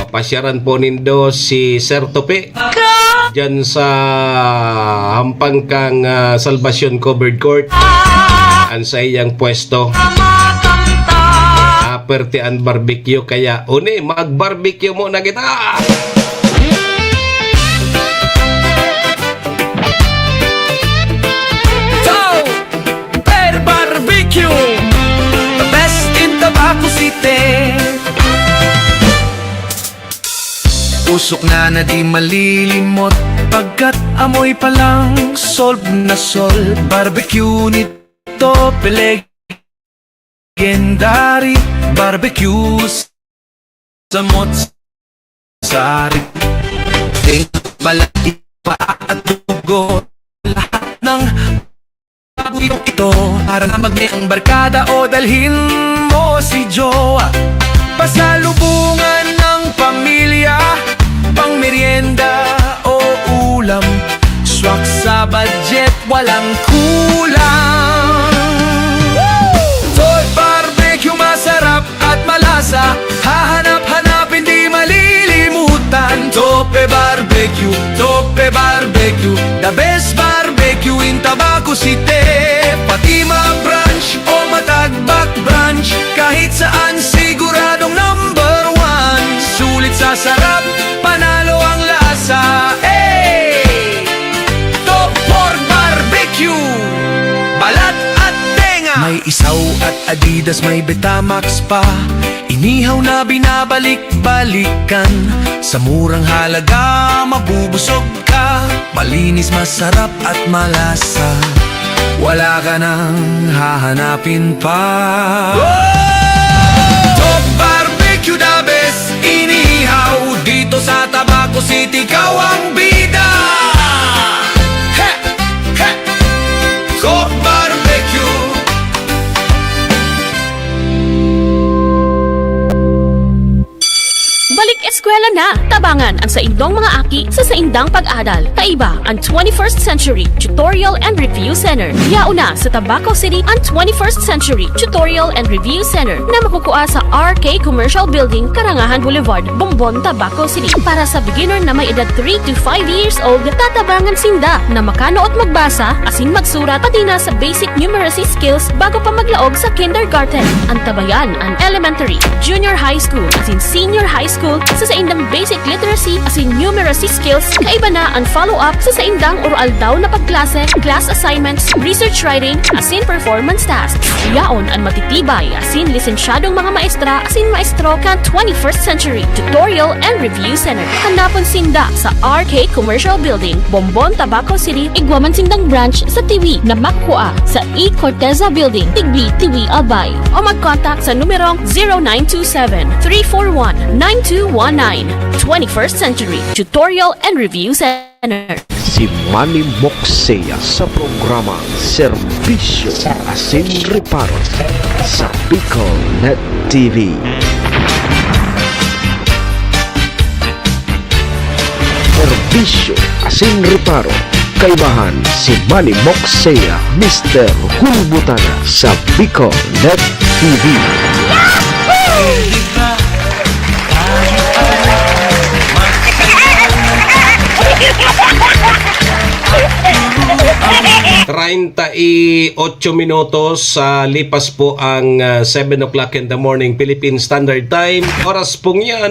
Pasyaran po nindo si Sir Tupi diyan sa hampang kang, ah, Salvacion Covered Court. Ang sa iyang pwesto. Aperte an barbecue, kaya uni, mag-barbecue muna kita! Go! Per Barbecue, the best in Tabaco City. Usok na na di malilimot, pagkat amoy pa lang solve na solve. Barbecue ni Tope, legendary barbecue sa Motsari. Ting pala ipaatugo lahat ng Ito, para na magme ang barkada o dalhin mo si jowa. Pasalubungan ng pamilya, pang merienda o ulam. Swak sa budget, walang kulang. Toy Barbecue, masarap at malasa. Hahanap-hanapin, di malilimutan. Tope Barbecue, Tope Barbecue, the best barbecue in Tabaco City. Pati ma-branch o matagbak branch, kahit saan siguradong number one. Sulit sa sarap, panalo ang lasa. Hey! Top Pork Barbecue, balat at tenga. May Isaw at Adidas, may Betamax pa. Inihaw na binabalik-balikan. Sa murang halaga, mabubusog ka. Malinis, masarap at malasa. Wala ka nang hahanapin pa. Top Barbecue, the best inihaw. Dito sa Tabaco City, ikaw ang bida. He! He! Top Barbecue. Balik eskwela na! Tabangan ang saindong mga aki sa saindang pag-adal. Kaiba ang twenty-first Century Tutorial and Review Center. Yaon na sa Tabaco City ang twenty-first Century Tutorial and Review Center na makukua sa R K Commercial Building, Karangahan Boulevard, Bombon, Tabaco City. Para sa beginner na may edad three to five years old, tatabangan sinda na makanuot magbasa asin magsurat, pati na sa basic numeracy skills bago pa maglaog sa kindergarten. Antabayan an elementary, junior high school, asin senior high school sa saindang basic literacy asin numeracy skills. Kaiba na an follow-up sa saindang oro-aldaw na pagklase, class assignments, research writing, asin performance tasks. Yaon an matitibay asin lisensyadong mga maestra asin maestro kan twenty-first Century Tutorial and Review Center. Hanapon sinda sa R K Commercial Building, Bombon, Tabaco City. Igwa man sindang branch sa Tiwi na makukua sa E Corteza Building, Tigbi, Tiwi, Albay. O mag-contact sa numerong zero nine two seven, three four one, nine two one nine. Twenty-first Century Tutorial and Review Center. Si Manny Moksea sa programa Serbisyo asin Reparo sa Bicol Net T V. Serbisyo asin Reparo, kaibahan si Manny Moksea, Mister Hulbutana sa Bicol Net T V. Treinta y ocho minutos, ah, lipas po ang, ah, seven o'clock in the morning, Philippine Standard Time. Oras pong yan.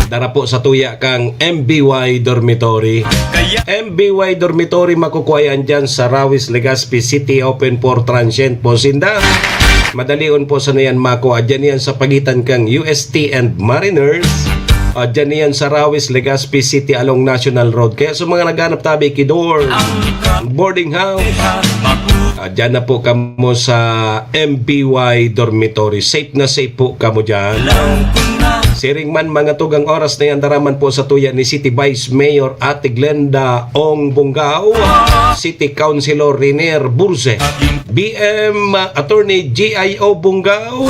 Dara po sa tuya kang M B Y Dormitory. M B Y Dormitory, makukuha yan dyan sa Rawis, Legazpi City, open for transient po sinda. Madalion po sana yan makuha. Dyan yan sa pagitan kang U S T and Mariners. Ah, dyan yan sa Rawis, Legazpi City along National Road. Kaya sa mga naghanap tabi ki dorm, boarding house, ah, dyan na po kamo sa M B Y Dormitory. Safe na safe po kamo dyan. Siring man, mga tugang, oras na yan, dara man po sa tuya ni City Vice Mayor Ate Glenda Ong Bungao, City Councilor Renier Burse, B M, ah, Attorney G I O Bungao.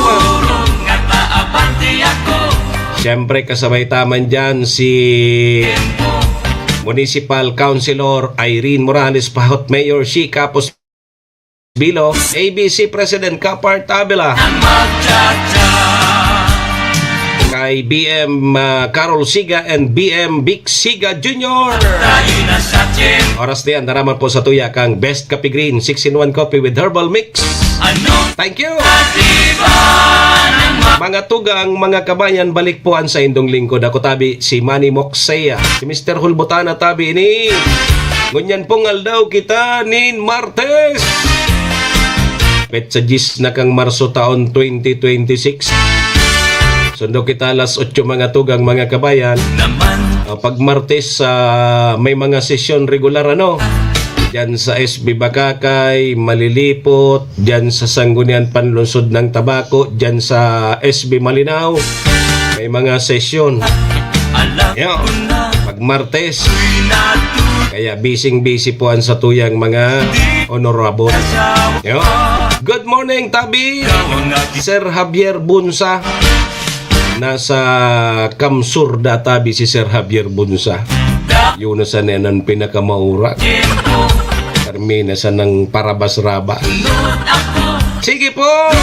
Siyempre, kasabay ta man dyan si Municipal Councilor Irene Morales Pahot, Mayor Shi Capos Bilo, A B C President Kapart Avila. Ang kay B M, ah, Carol Siga and B M Vic Siga Junior. Oras na yan, daraman po sa tuya kang Best Coffee Green, six-in-one coffee with herbal mix. Thank you. Mga tugang, mga kabayan, balik po an saindong lingkod. Ako tabi, si Manny Moksea. Si Mister Hulbutana tabi ini. Ngunyan pong aldaw kita nin Martes. Petsa diyes na kang Marso taon twenty twenty-six. Sundo kita alas otso, mga tugang, mga kabayan. Ah, pag Martes, ah, may mga sesyon regular, ano? Diyan sa S B Bakakay, Malilipot, diyan sa Sangguniang Panlungsod ng Tabaco, diyan sa S B Malinao, may mga sesyon. Yo, pag Martes. Kaya busy-busy po ang satuyang mga honorable. Yo. Good morning, tabi. Sir Javier Bunsa. Nasa Kamsur da tabi si Sir Javier Bunsa. Yun na sana yan ang pinakamaura. Karmi na sanang parabas-raba. Sige po!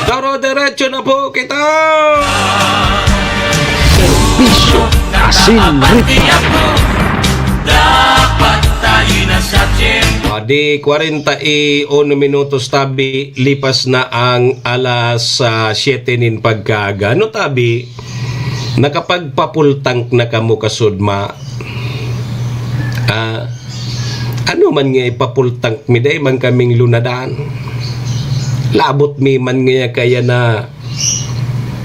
Doro-derecho na po kita! Serbisyo asin ritmo. Adi, kwarenta y uno minutos tabi, lipas na ang alas, ah, siyete nin pagkaaga. Ano tabi? Nakapagpa-full tank na kamo kasudma? Ah, ano man nga ipa-full tank mi, dai man kaming lunadan. Labot mi man nga kaya na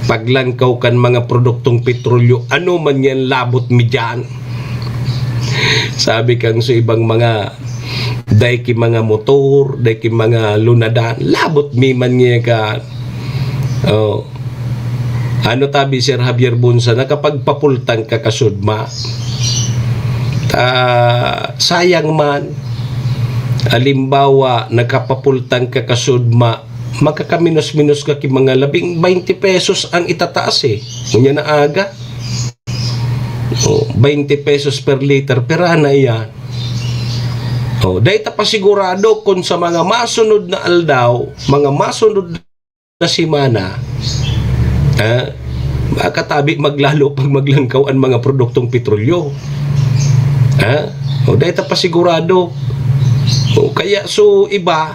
paglangkaw kan mga produktong petrolyo, ano man yan labot mi diyan. Sabi kang sa ibang mga, dai ki mga motor, dai ki mga lunadan, labot mi man nga ka. Oh. Ano tabi, Sir Javier Bunsa, nakapagpa-full tank ka kasudma? Ah, sayang man. Halimbawa, nakapapultang ka kasudma, makakaminos-minos ka ki mga labing baynte pesos ang itataas eh. Ngunyan na aga. Oh, baynte pesos per liter, pera na iyan. Oh, dahil ta pasigurado kung sa mga masunod na aldaw, mga masunod na semana, ah, makatabi maglalo pag maglangkaw ang mga produktong petrolyo. Ah, o dahil ta pasigurado. O kaya so iba,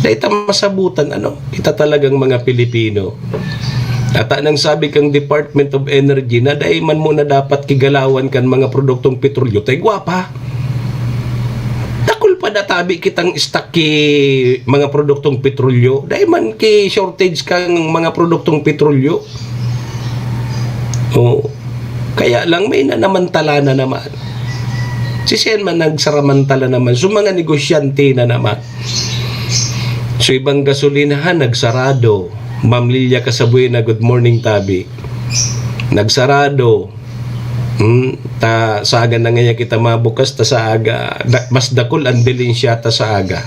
dahil ta masabutan, ano, kita talagang mga Pilipino. At nang sabi kang Department of Energy na dahil man muna dapat kigalawan kan mga produktong petrolyo, tay gwapa. Dakul pa databi kitang stock ki mga produktong petrolyo. Dai man ki shortage kang mga produktong petrolyo. Oh. Kaya lang may nanamantala na naman. Si Sen man nagsaramantala naman. So mga negosyante na naman. So ibang gasolinahan nagsarado. Ma'am Lilia Casabuena, good morning, tabi. Nagsarado. Hmm, ta saga na ngaya kita mabukas, ta saga, da, mas dakul ang bilin siya ta saga.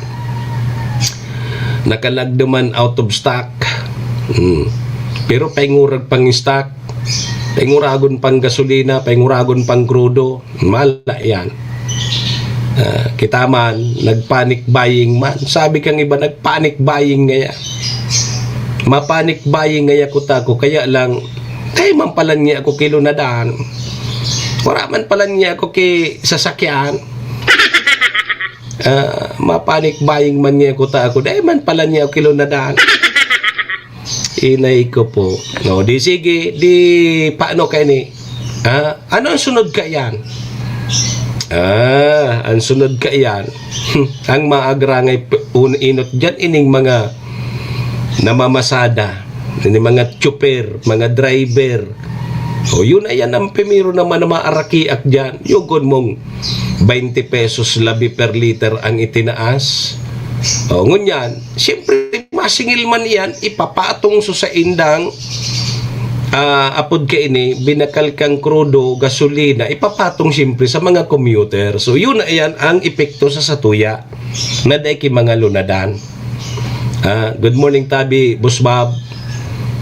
Nakalagdo man out of stock. Hmm. Pero paingurag pang stock, painguragon pang gasolina, painguragon pang krudo, mala yan. Ah, kita man, nag-panic buying man. Sabi kang iba, nag-panic buying ngaya. Ma-panic buying ngaya kuta ko, kaya lang, kaya man palan niya ako kilo na daan. Wala man palan niya ako ki sasakyan. Ah, ma-panic buying man niya kuta ako, dai man palan niya ako kilo na daan. Inay ko po. No, di sige, di paano kayo ni? Ah, ano ang sunod ka yan? Ah, ang sunod ka yan. Ang maagrangay p-, un-, inot dyan, ining mga namamasada, ining mga tsuper, mga driver. O, yun na yan ang primero naman na maarakiak dyan. Yugon mong baynte pesos labi per liter ang itinaas. O, ngunyan, siyempre, masingil man iyan, ipapatong sa saindang, ah, apod kaini, binakal kang krudo, gasolina, ipapatong siyempre sa mga commuter. So, yun na iyan ang epekto sa satuya na dai ki mga lunadan. Ah, good morning, tabi, Boss Bob.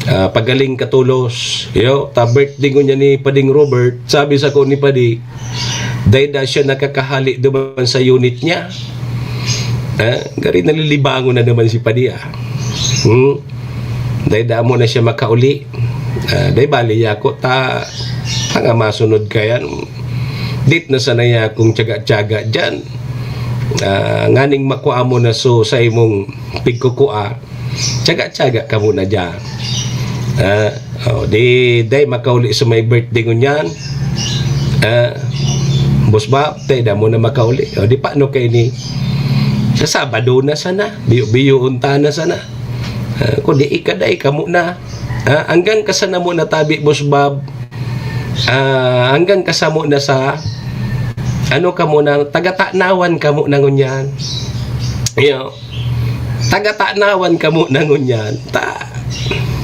Ah, pagaling katolos. Yo, ta birthday ko niya ni Pading Robert. Sabi sa ko ni Padi, dai da siya nakakahali duman sa unit niya. Ah, gari nalilibangon na naman si Padi, ah. Hmm? Dai da mo na siya makauli. Ah, dai bali yako ta, mga masunod ka yan. Dit na sana yakong tiyaga-tiyaga dyan. Ah, nganing makua mo na so sa imong pigkukua, tiyaga-tiyaga ka muna dyan. Ah, oh, di, dai makauli sa may birthday ngunyan. Ah, Boss Bob, tay, da mo na makauli. O, di paano kay ni? Sa Sabado na sana, biyo-biyoon ta na sana. Ah, kung di ika, dai ka muna. Ah, hanggang ka sana muna tabi, Boss Bob. Ah, hanggang ka sa muna sa, ano ka muna, taga-Tanawan ka muna ngunyan. Iyo. Taga-Tanawan ka muna ngunyan. Ta,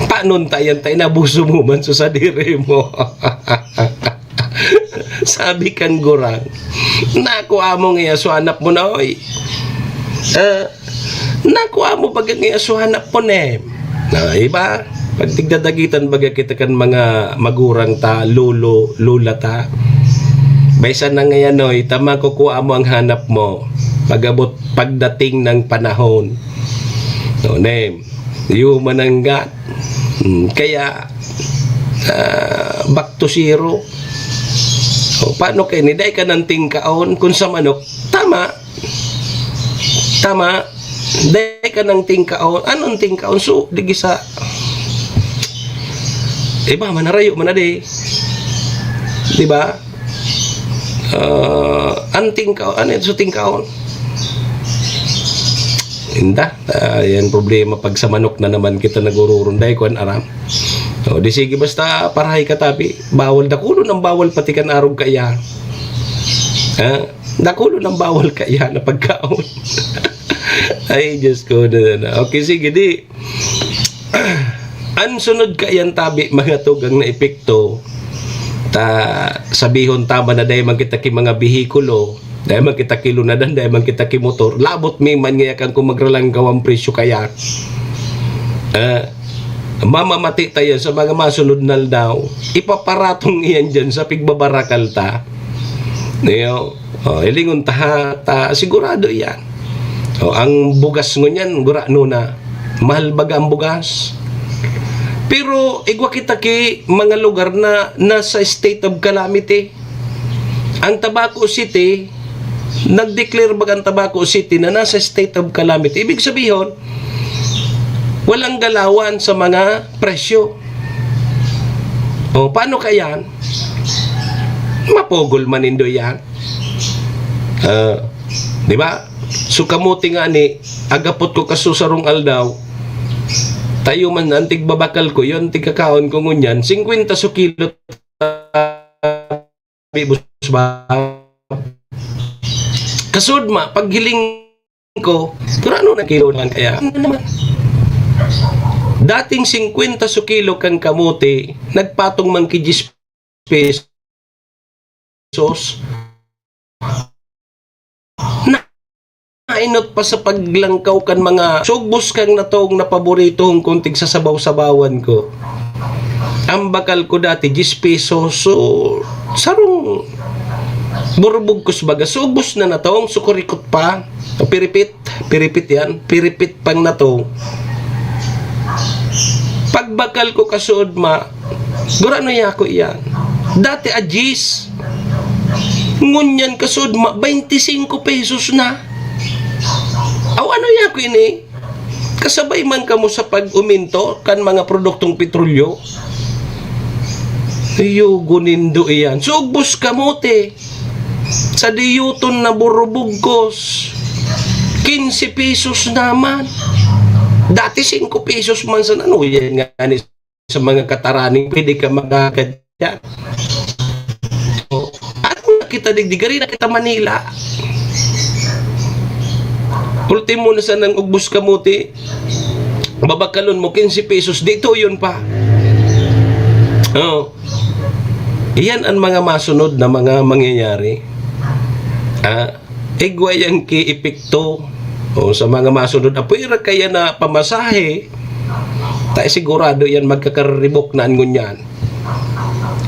panon ta yan, ta inabuso mo man so sadiri mo. Sabi kan gurang, "Naku, amo nga yaso hanap mo na, oy. Ah, naku, amo baga nga yaso hanap mo, ne." Na iba, pag tigdadagitan baga kita kan mga magurang ta, lolo, lola ta. Baysa na ngayon, oy, tama ko kung amo ang hanap mo. Pag-abot, pagdating ng panahon. No, nem. Iyo manangga. Hmm, kaya, ah, back to zero. O, paano kay ni dai ka nang tingkaon? Kung sa manok, tama. Tama. Dai ka nang tingkaon. Anong tingkaon? So, digi sa, iba, manarayo man na di. Di ba? Ah, ang tingkaon, ano ito sa tingkaon? Inda, ah, yan problema pag sa manok na naman kita nagururunday, kuan aram. O, di sige, basta parahay ka tabi. Bawal, dakulon ang bawal pati kan arog kaya. Ha? Dakulon ang bawal kaya na pagkaon. Ay, Diyos ko, na, na. Okay, sige, di. An sunod kaiyan tabi, mga tugang na epekto, ta sabihon ta man na dai man kita ki mga behikulo, dai man kita ki lunadan, dai man kita ki motor, labot mi man ngaya kan kung magralangkaw ang presyo kaya. Ah, mamamati ta yan sa mga masunod na aldaw. Ipaparatong iyan dyan sa pigbabarakal ta. Niyo? O, hilingon ta ha, ta, sigurado iyan. O, ang bugas ngunyan, gurano na. Mahal baga ang bugas. Pero igwa kita ki mga lugar na nasa state of calamity. Ang Tabaco City, nag-declare baga ang Tabaco City na nasa state of calamity. Ibig sabihin, walang galawan sa mga presyo. O, paano kaya? Mapugol man nindo yan. Ah, di ba? So, kamote nga ni, agapot ko kaso sarong aldaw, tayo man, ang tigbabakal ko, yun, tigkakaon ko ngunyan, singkwenta so kilo, sabi, boss ba? Kasud ma, paghiling ko, pero ano na kilo naman kaya? Ano naman? Dating singkwenta so kilo kang kamote, nagpatong man ki diyes pesos. Nainot pa sa paglangkaw kan mga sugbos kang natong na paborito hong kuntig sa sabaw-sabawan ko. Ang bakal ko dati, diyes pesos. So, sarong burubog ko sa baga. Sugbos na natong, sukurikot pa. Piripit, piripit yan. Piripit pang natong. Pagbakal ko kasuod ma, gurano ya ko iyan. Dati a diyes. Ngunyan kasuod ma, baynte singko pesos na. Aw, ano ya ko ini? Kasabay man kamo sa pag-uminto kan mga produktong petrolyo? Iyo, gunindo iyan. Sugbos kamote. Sa diyoton na burubugkos, quince pesos naman. Dati singko pesos man sa ano, yan nga ni sa mga kataraning pwede ka magagad yan. So, ano na kita digdi, gari na kita Manila. Ultimo na sa nang ugbos kamote, babakalon mo, quince pesos, di tuyon pa. Oh. Iyan ang mga masunod na mga mangyayari. Ah, igwa yang ki-epekto. O, sa mga masunod, apoy ra kaya na pamasahe, ta sigurado yan magkakaribok na an ngunyan.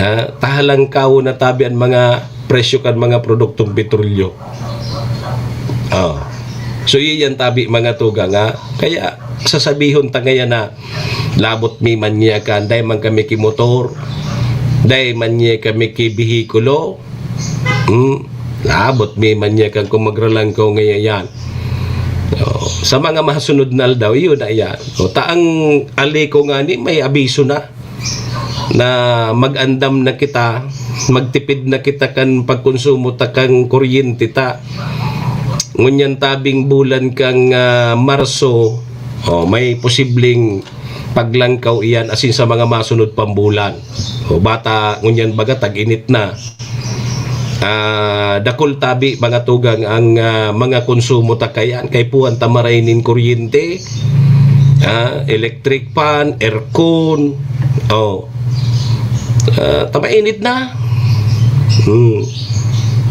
Ah, tahalang kawo na tabi an mga presyo kan mga produktong petrolyo. Oh. So, iyo yan tabi, mga tugang, ha? Kaya, sasabihon ta ngayon na, "Labot mi man niya kan, dai man kami ki motor, dai man niya kami ki behikulo." Hmm? "Labot mi man niya kan kung magralangkaw ngayon yan." O, sa mga masunod na aldaw, iyo na yan. O, ta ang aliko ngani, may abiso na. Na mag-andam na kita, magtipid na kita kan pagkonsumo ta kan kuryente ta. Ngunyan tabing bulan kan, ah, Marso, o, may posibleng paglangkaw iyan asin sa mga masunod pang bulan. O, bata, ngunyan baga tag-init na. Ah, dakul tabi, mga tugang, ang, ah, mga konsumo ta kayan. Kay puhan ta maray nin kuryente, ah, electric fan, aircon. Oh. Ah, ta mainit na. Hmm.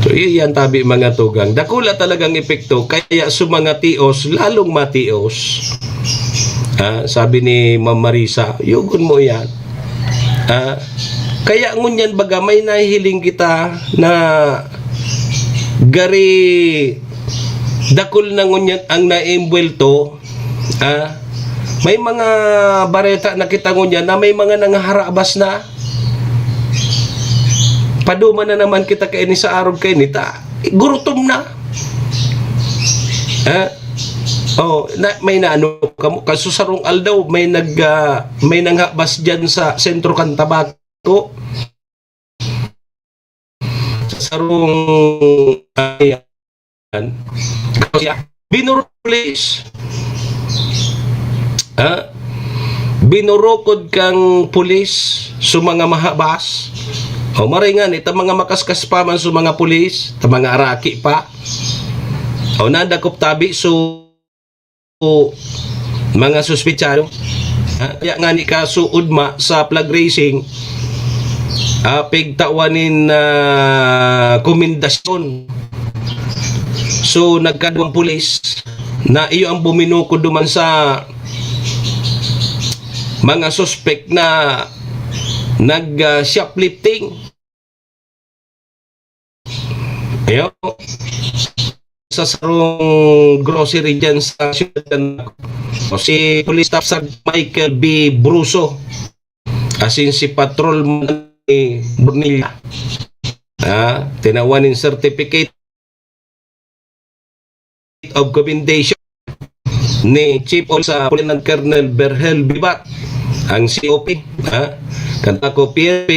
So, iyo yan tabi, mga tugang. Dakula talagang epekto. Kaya sa mga tios, lalong matios. Ah, sabi ni Ma'am Marisa, "Yugon mo yan." Ah, kaya ngunyan baga may nahihiling kita na gari dakul na ngunyan ang naimbwelto. Ah, may mga bareta na kita ngunyan na may mga nanghaharabas na. Paduma na naman kita kaini sa arog kaini ta. Gurutom na. Ah, oh, na, may naano kamo, kaso sarong aldaw, may nag, ah, may nanghabas diyan sa sentro kan Tabaco. Sa sarong, ah, yan. Siya, binurok pulis. Ha? Binurokod kang pulis sa mga mahabas. O, maray nga, ni, ta mga makaskas pa man sa mga pulis, ta mga araki pa. O, nadakop tabi, so, mga suspetsado. Ha? Kaya nga ni kaso ugma sa flag raising, ah, pigtawan nin, ah, komendasyon. So, nagkaduwang pulis na iyo ang buminukod duman sa mga suspek na nag, ah, shoplifting. Ayo. Sa sarong grocery dyan sa siyudad kan Tabaco. O si Police Staff Sergeant Michael B. Bruso, asin si Patrolman ni Bornilla. Ah, tinawan nin certificate of commendation ni Chief of sa Lieutenant Colonel Berhel Bibat, ang C O P, ha? Kan Tabaco P N P,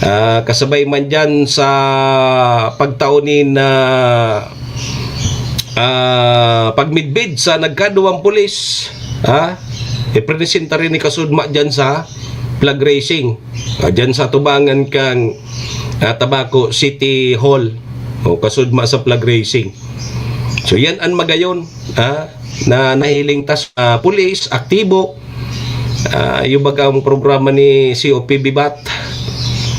ah, kasabay man dyan sa pagtao nin, ah, ah, pagmidbid sa nagkaduwang pulis, ha? Ipresentar ini kasugma dyan sa flag raising, ah, dyan sa tubangan kang, ah, Tabaco City Hall, o kasugma sa flag raising. So, yan an magayon, ah, na nahiling ta sa pulis, aktibo. Ah, iyo baga ang programa ni C O P Bibat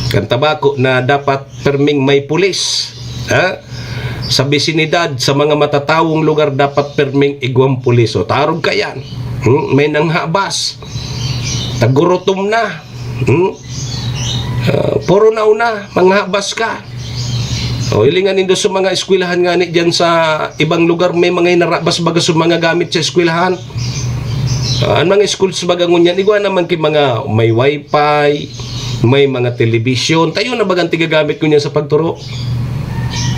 kan Tabaco na dapat perming may pulis, ha? Sa bisinidad, sa mga matatawong lugar, dapat perming igwang pulis. O, tarog ka yan. Hmm? May nanghabas. Tagurutom na. Hmm? Ah, puro na una, manghabas ka. O, hilingan nindo sa mga eskwelahan ngani diyan sa ibang lugar, may mga hinarabas baga sa mga gamit sa eskwelahan. Ah, an mga schools baga ngunyan, igwa naman ki mga may wifi, may mga telebisyon. Tayo na bagang tigagamit ngunyan sa pagturo.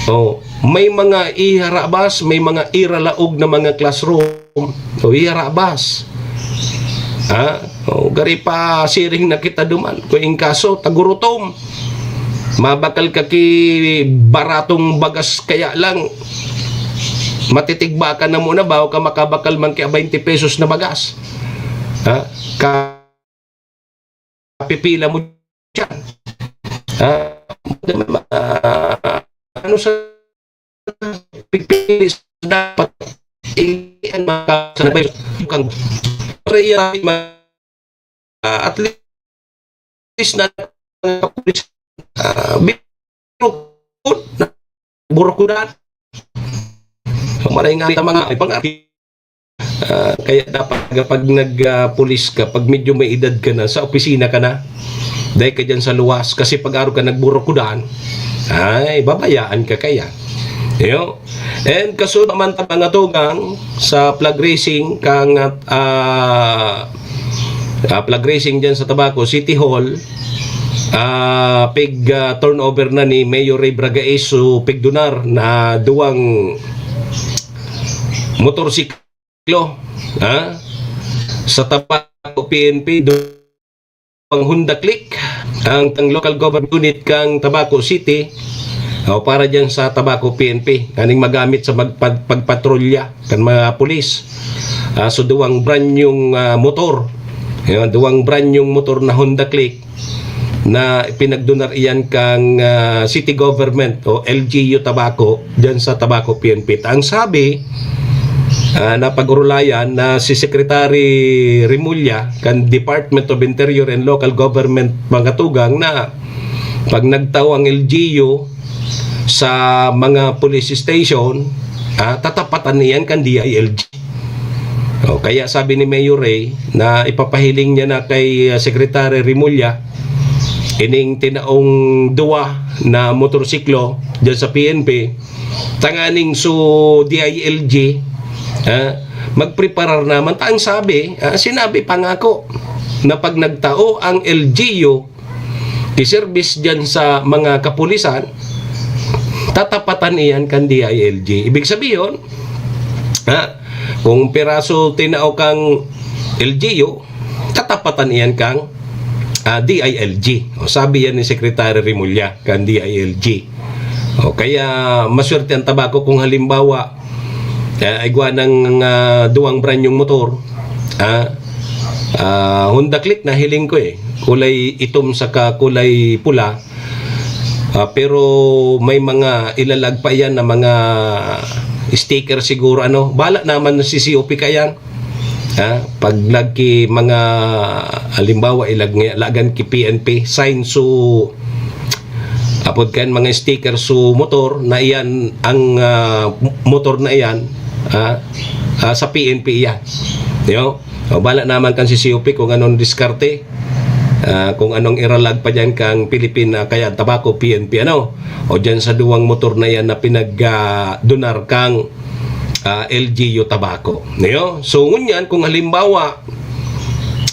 O, may mga iharabas, may mga iralaog na mga classroom. O, iharabas. Ha? O, gari pa siring na kita duman. Kung in kaso, tagurutom. Mabakal ka ki baratong bagas kaya lang. Matitigba ka na muna bago ka makabakal man ki twenty pesos na bagas. Ha? Ka-, pipila mo dyan. Ha? Ah, ano sa pipili sa dapat i-, ang mga sa nabay-, kang, ah, at least na, ah, biro-, burokudan. Maray nga ang mga, ay, pang-, ah, kaya dapat kapag nag, ah, pulis ka, pag medyo may edad ka na, sa opisina ka na. Dahil ka dyan sa luwas. Kasi pag araw ka nagburokudan, ay, babayaan ka kaya. Iyo. And kasunod naman ta mga tugang sa flag raising kang, ah, ah, flag raising dyan sa Tabaco City Hall, ah, pig, ah, turnover na ni Mayor Ray Bragais, so pigdunar na duwang motorsiklo, ha? Sa Tabaco P N P, ang Honda Click, ang, ang local government unit kang Tabaco City, o para dyan sa Tabaco P N P, nganing magamit sa magpag-, pagpatrolya kan mga pulis. Ah, so, duwang brand yung, ah, motor. Yan, duwang brand yung motor na Honda Click na pinagdunar iyan kang, ah, city government o L G U Tabaco, dyan sa Tabaco P N P. Ang sabi, ah, na pag-urulayan na si Secretary Remulla kan Department of Interior and Local Government mga tugang na pag nagtao ang L G U sa mga police station, ah, tatapatan niyan kan D I L G. O, kaya sabi ni Mayor Ray na ipapahiling niya na kay, ah, Secretary Remulla ining tinaong duwa na motorsiklo dyan sa P N P, tanganing so D I L G, ah, magpreparar naman. Ta ang sabi, ah, sinabi pa nga ko na pag nagtao ang L G U, iserbis dyan sa mga kapulisan, tatapatan iyan kan D I L G. Ibig sabihin, ha, kung piraso tinao kang L G U, tatapatan iyan kang, ah, D I L G. O, sabi yan ni Secretary Remulla, kan D I L G. O, kaya maswerte ang Tabaco kung halimbawa, eh, igwa ng, ah, duwang brand yung motor, ah, ah, Honda Click na hiling ko eh. Kulay itom saka kulay pula. Ah, pero may mga ilalag pa yan na mga sticker siguro, ano. Bala naman si C O P ka yan. Ha? Pag lagi mga, halimbawa, ilag-, lagan ki P N P, sign so, apod kan mga sticker so motor na iyan, ang, ah, motor na iyan, ha? Ah, sa P N P iyan. Yo? O, bala naman kan si C O P kung anong diskarte, ah, kung anong iralag pa dyan kang Pilipina, kaya Tabaco, P N P, ano? O dyan sa duwang motor na yan na pinag, ah, dunar kang, ah, L G U Tabaco. Yo? So, ngunyan, kung halimbawa,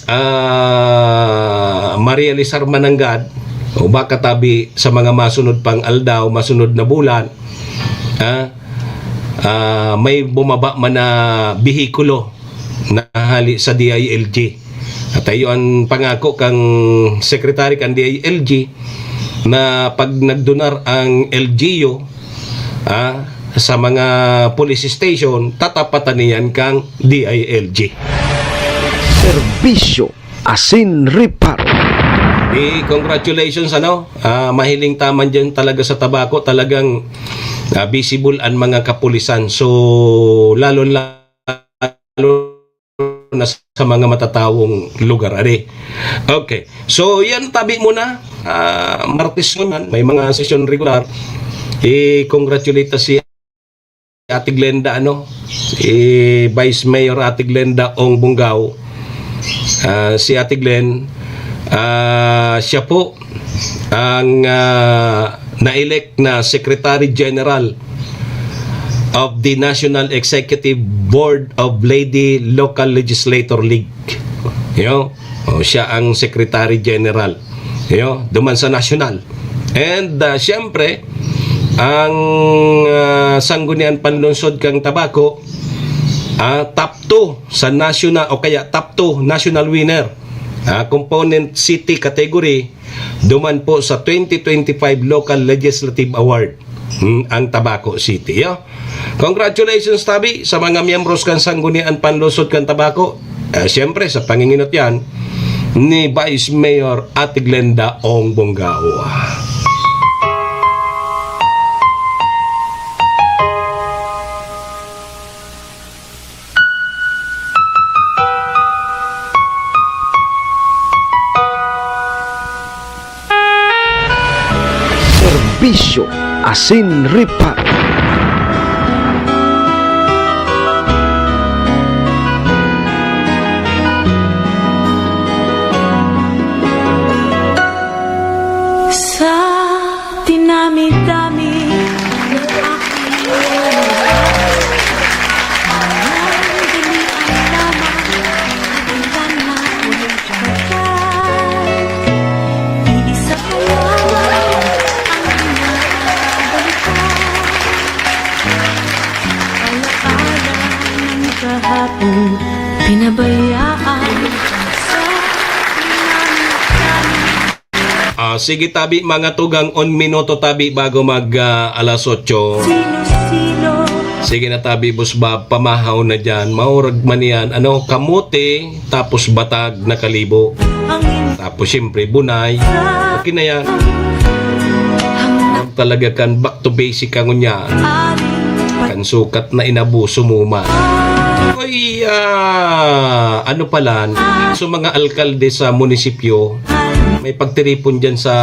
ah, ma-realisar man nanggad, o baka tabi sa mga masunod pang aldaw, masunod na bulan, ha? Ah, may bumaba man na behikulo na hali sa D I L G. At ayo ang pangako kang sekretary kan D I L G na pag nagdunar ang L G U, ah, sa mga police station, tatapatan niyan kang D I L G. Serbisyo asin reparo. Di, congratulations, ano? Ah, mahiling ta man dyan talaga sa Tabaco, talagang, ah, visible ang mga kapulisan. So, lalo, lalo na sa mga matatawong lugar, ari. Okay. So, yan tabi muna. Ah, Martes naman, may mga session regular. I-congratulate ta si Ate Glenda, ano, si Vice Mayor Ate Glenda Ong Bungao. Ah, si Ate Glenn, ah, siya po ang, ah, na-elect na Secretary General of the National Executive Board of Leyte Local Legislator League. Yo, o, siya ang Secretary General. Yo, duman sa national. And, ah, siyempre, ang, ah, Sangguniang Panlungsod kang Tabaco, ah, top two sa national o kaya top two national winner, ah, component city category, duman po sa twenty twenty-five Local Legislative Award, hmm, ang Tabaco City, yo. Congratulations tabi sa mga miyembros kan Sanggunian Panlungsod kan Tabaco. Eh, siyempre, sa panginginot yan ni Vice Mayor Ate Glenda Ong Bongao. Serbisyo asin reparo. Sa dinami-dami ng aking Ah, sige, tabi, mga tugang, un minuto, tabi, bago mag, ah, alas otso. Sino-sino? Sige na, tabi, Boss Bob, pamahaw na dyan. Maurag man yan, ano, kamote, tapos batag na kalibo. Ang Tapos, siyempre, bunay. Okay na yan. Ang Talaga kan back to basic ka ngunyan. Kan sukat na inabuso mo man. Oy, ah, ano pala, so mga alkalde sa munisipyo, may pagtiripon dyan sa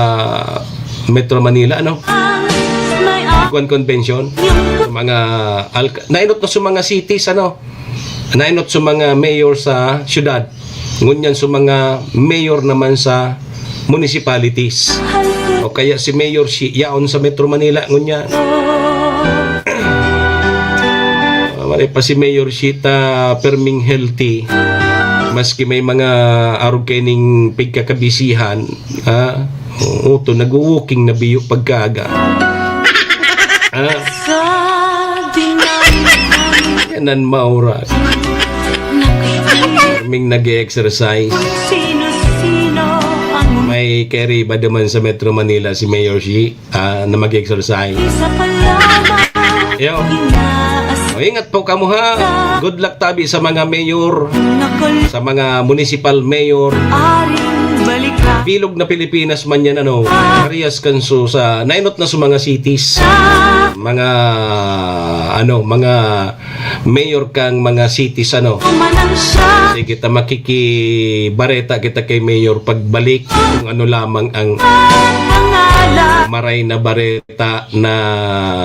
Metro Manila, ano? Buwan Convention. Mga alka-, nainot na sa mga cities, ano? Nainot sa mga mayor sa syudad. Ngunyan sa mga mayor naman sa municipalities. O kaya si Mayor Shi, yaon sa Metro Manila, ngunyan. Ah, maray pa si Mayor Shi ta perming healthy. Maski may mga arog kaining pigkakabisihan, ha? Oo, to, nagwo-walking na biyo pagkaaga. Ah. Sa dinami ng Yan ang maurag. Nakikita Ming nag-e-exercise. Sino-sino ang May keriba naman sa Metro Manila, si Mayor Shi, ah, na mag-exercise. Isa pa lamang Yo. inaas- O, ingat po kamo, ha. Good luck tabi sa mga mayor, Nakal- sa mga municipal mayor. Aring balikan. Bilog na Pilipinas man yan, ano. Parehas kan su-, sa nainot na sa mga cities. Mga, ano, mga mayor kang mga cities, ano. Manang siya. Sige, ta makikibareta kita kay Mayor pagbalik kung ano lamang ang pangalan. Maray na bareta na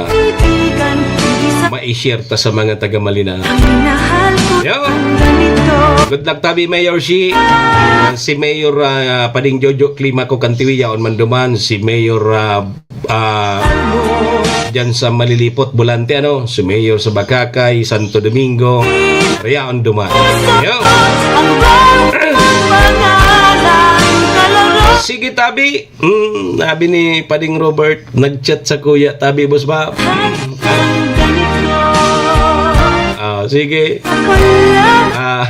Kaibigan, isa ma-share ta sa mga taga Malinaw. Ang minahal ko Yo. Ang ganito. Good luck tabi, Mayor Shi. Ah, si Mayor, ah, Pading Jojo Climaco Cantiwi, yaon man duman. Si Mayor, ah, ah, dyan sa Malilipot, Volante, ano? Si Mayor sa Bacacay, Santo Domingo, yaon duman. Yo. Ang bawat pangalan, kalaro. Sige, tabi. Hmm, sabi ni Pading Robert, nag-chat sa kuya, tabi, boss ba? Ah, sige. Ah,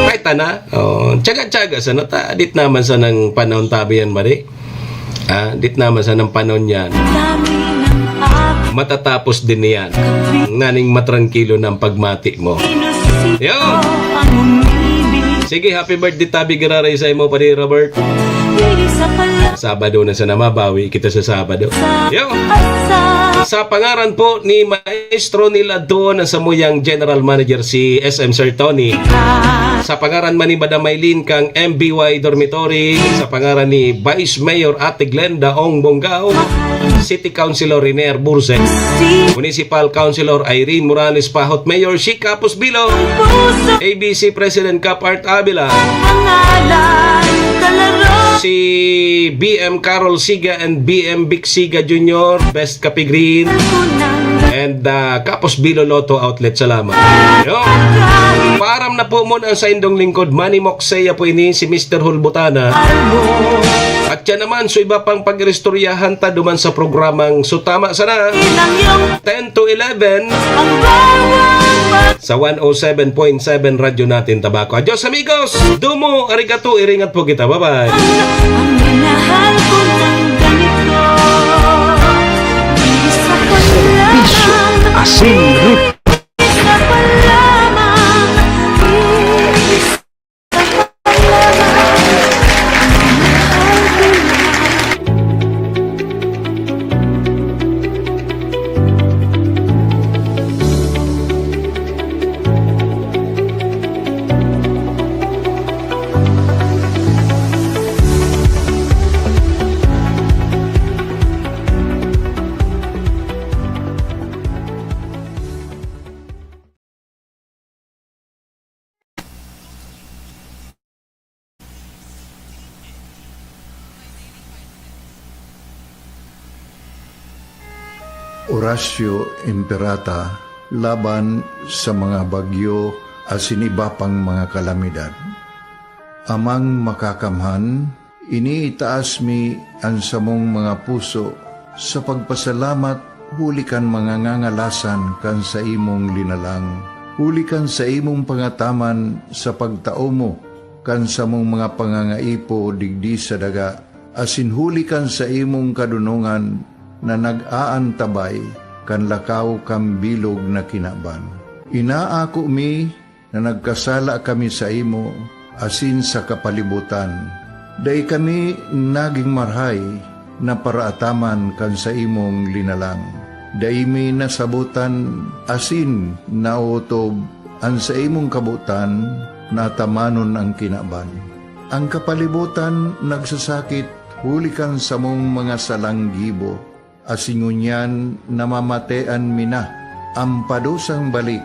kahit na. Oh, tsaga-tsaga sana ta. Dit naman sa nang panahon tabi yan, mari. Ah, dit naman sa nang panahon yan. Matatapos din yan. Naning matrangkilo ng pagmati mo. Yo! Sige, happy birthday, tabi, giraray sa imo, Padi Robert. Sabado na sana, mabawi kita sa Sabado. Yo! Sa pangaran po ni Maestro Nila Don, sa muyang General Manager si S M Sir Tony. Sa pangaran man ni Madam Maylene kang M B Y Dormitory, sa pangaran ni Vice Mayor Ate Glenda Ong Bonggao, City Councilor Riner Burse, Municipal Councilor Irene Morales Pahot, Mayor Shi Capos Bilo, A B C President Cap Art Avila, si B M Carol Siga and B M Vic Siga Junior, Best Kape Green, and, ah, Capos Bilo Lotto Outlet. Salamat. Yo. Paaram na po muna ang saindong lingkod, Manny Moxea po ini, si Mister Hulbutana. At siya naman, so iba pang pag-iristoryahan ta duman sa programang So Tama Sana, ten to eleven, sa one oh seven point seven Radyo Natin Tabaco. Adios, amigos! Domo, arigato, iringat po kita. Bye-bye! Ang minahal ko ng ganito, isa pa Serbisyo lamang, asin rip. Isa pa lamang, isa pa lamang. Oratio Imperata laban sa mga bagyo asin iba pang mga kalamidad. Amang Makakamhan, iniitaas mi an samong mga puso sa pagpasalamat huli kan mga ngangalasan kan saimong linalang, huli kan saimong pangataman sa pagtao mo kan samong mga pangangaipo digdi sa daga, asin huli kan saimong kadonongan na nag-aantabay kan lakaw kan bilog na kinaban. Inaako mi na nagkasala kami saimo asin sa kapalibotan. Dai kami nagin marahay na paraataman kan saimong linalang. Dai mi nasabotan asin naotob an saimong kabotan na atamanon an kinaban. An kapalibotan nagsasakit huli kan samong mga salang gibo, asin ngunyan namamatean mi na an padusang balik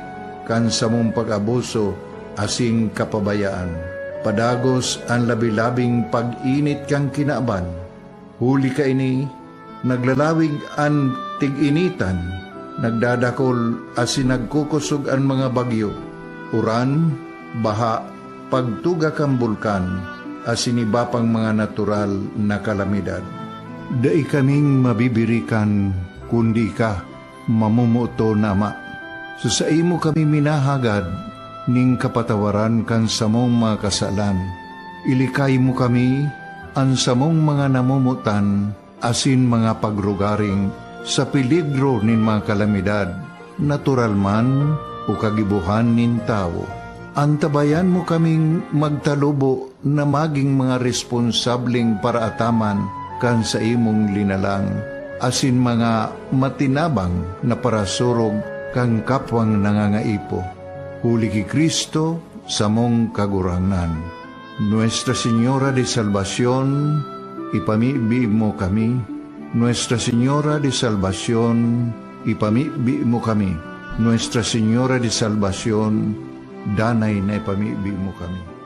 kan samong pag-abuso asin kapabayaan. Padagos an labi-labing pag-init kan kinaban. Huli kaini, naglalawig an tig-initan, nagdadakol asin nagkukosog an mga bagyo, uran, baha, pagtuga kan bulkan, asin iba pang mga natural na kalamidad. Dai kaming mabibirikan kundi ika, mamomoton na Ama. Sa saimo kami minahagad nin kapatawaran kan samong mga kasalan. Ilikay mo kami, an samong mga namomotan, asin mga pagrugaring sa peligro nin mga kalamidad, natural man o kagibohan nin tawo. Antabayan mo kaming magtalubo na magin mga responsableng paraataman kan saimong linalang, asin mga matinabang na parasurog kan kapwang nangangaipo. Huli ki Cristo, samong Kagurangnan. Nuestra Señora de Salvacion, ipamibi mo kami. Nuestra Señora de Salvacion, ipamibi mo kami. Nuestra Señora de Salvacion, danay na ipamibi mo kami.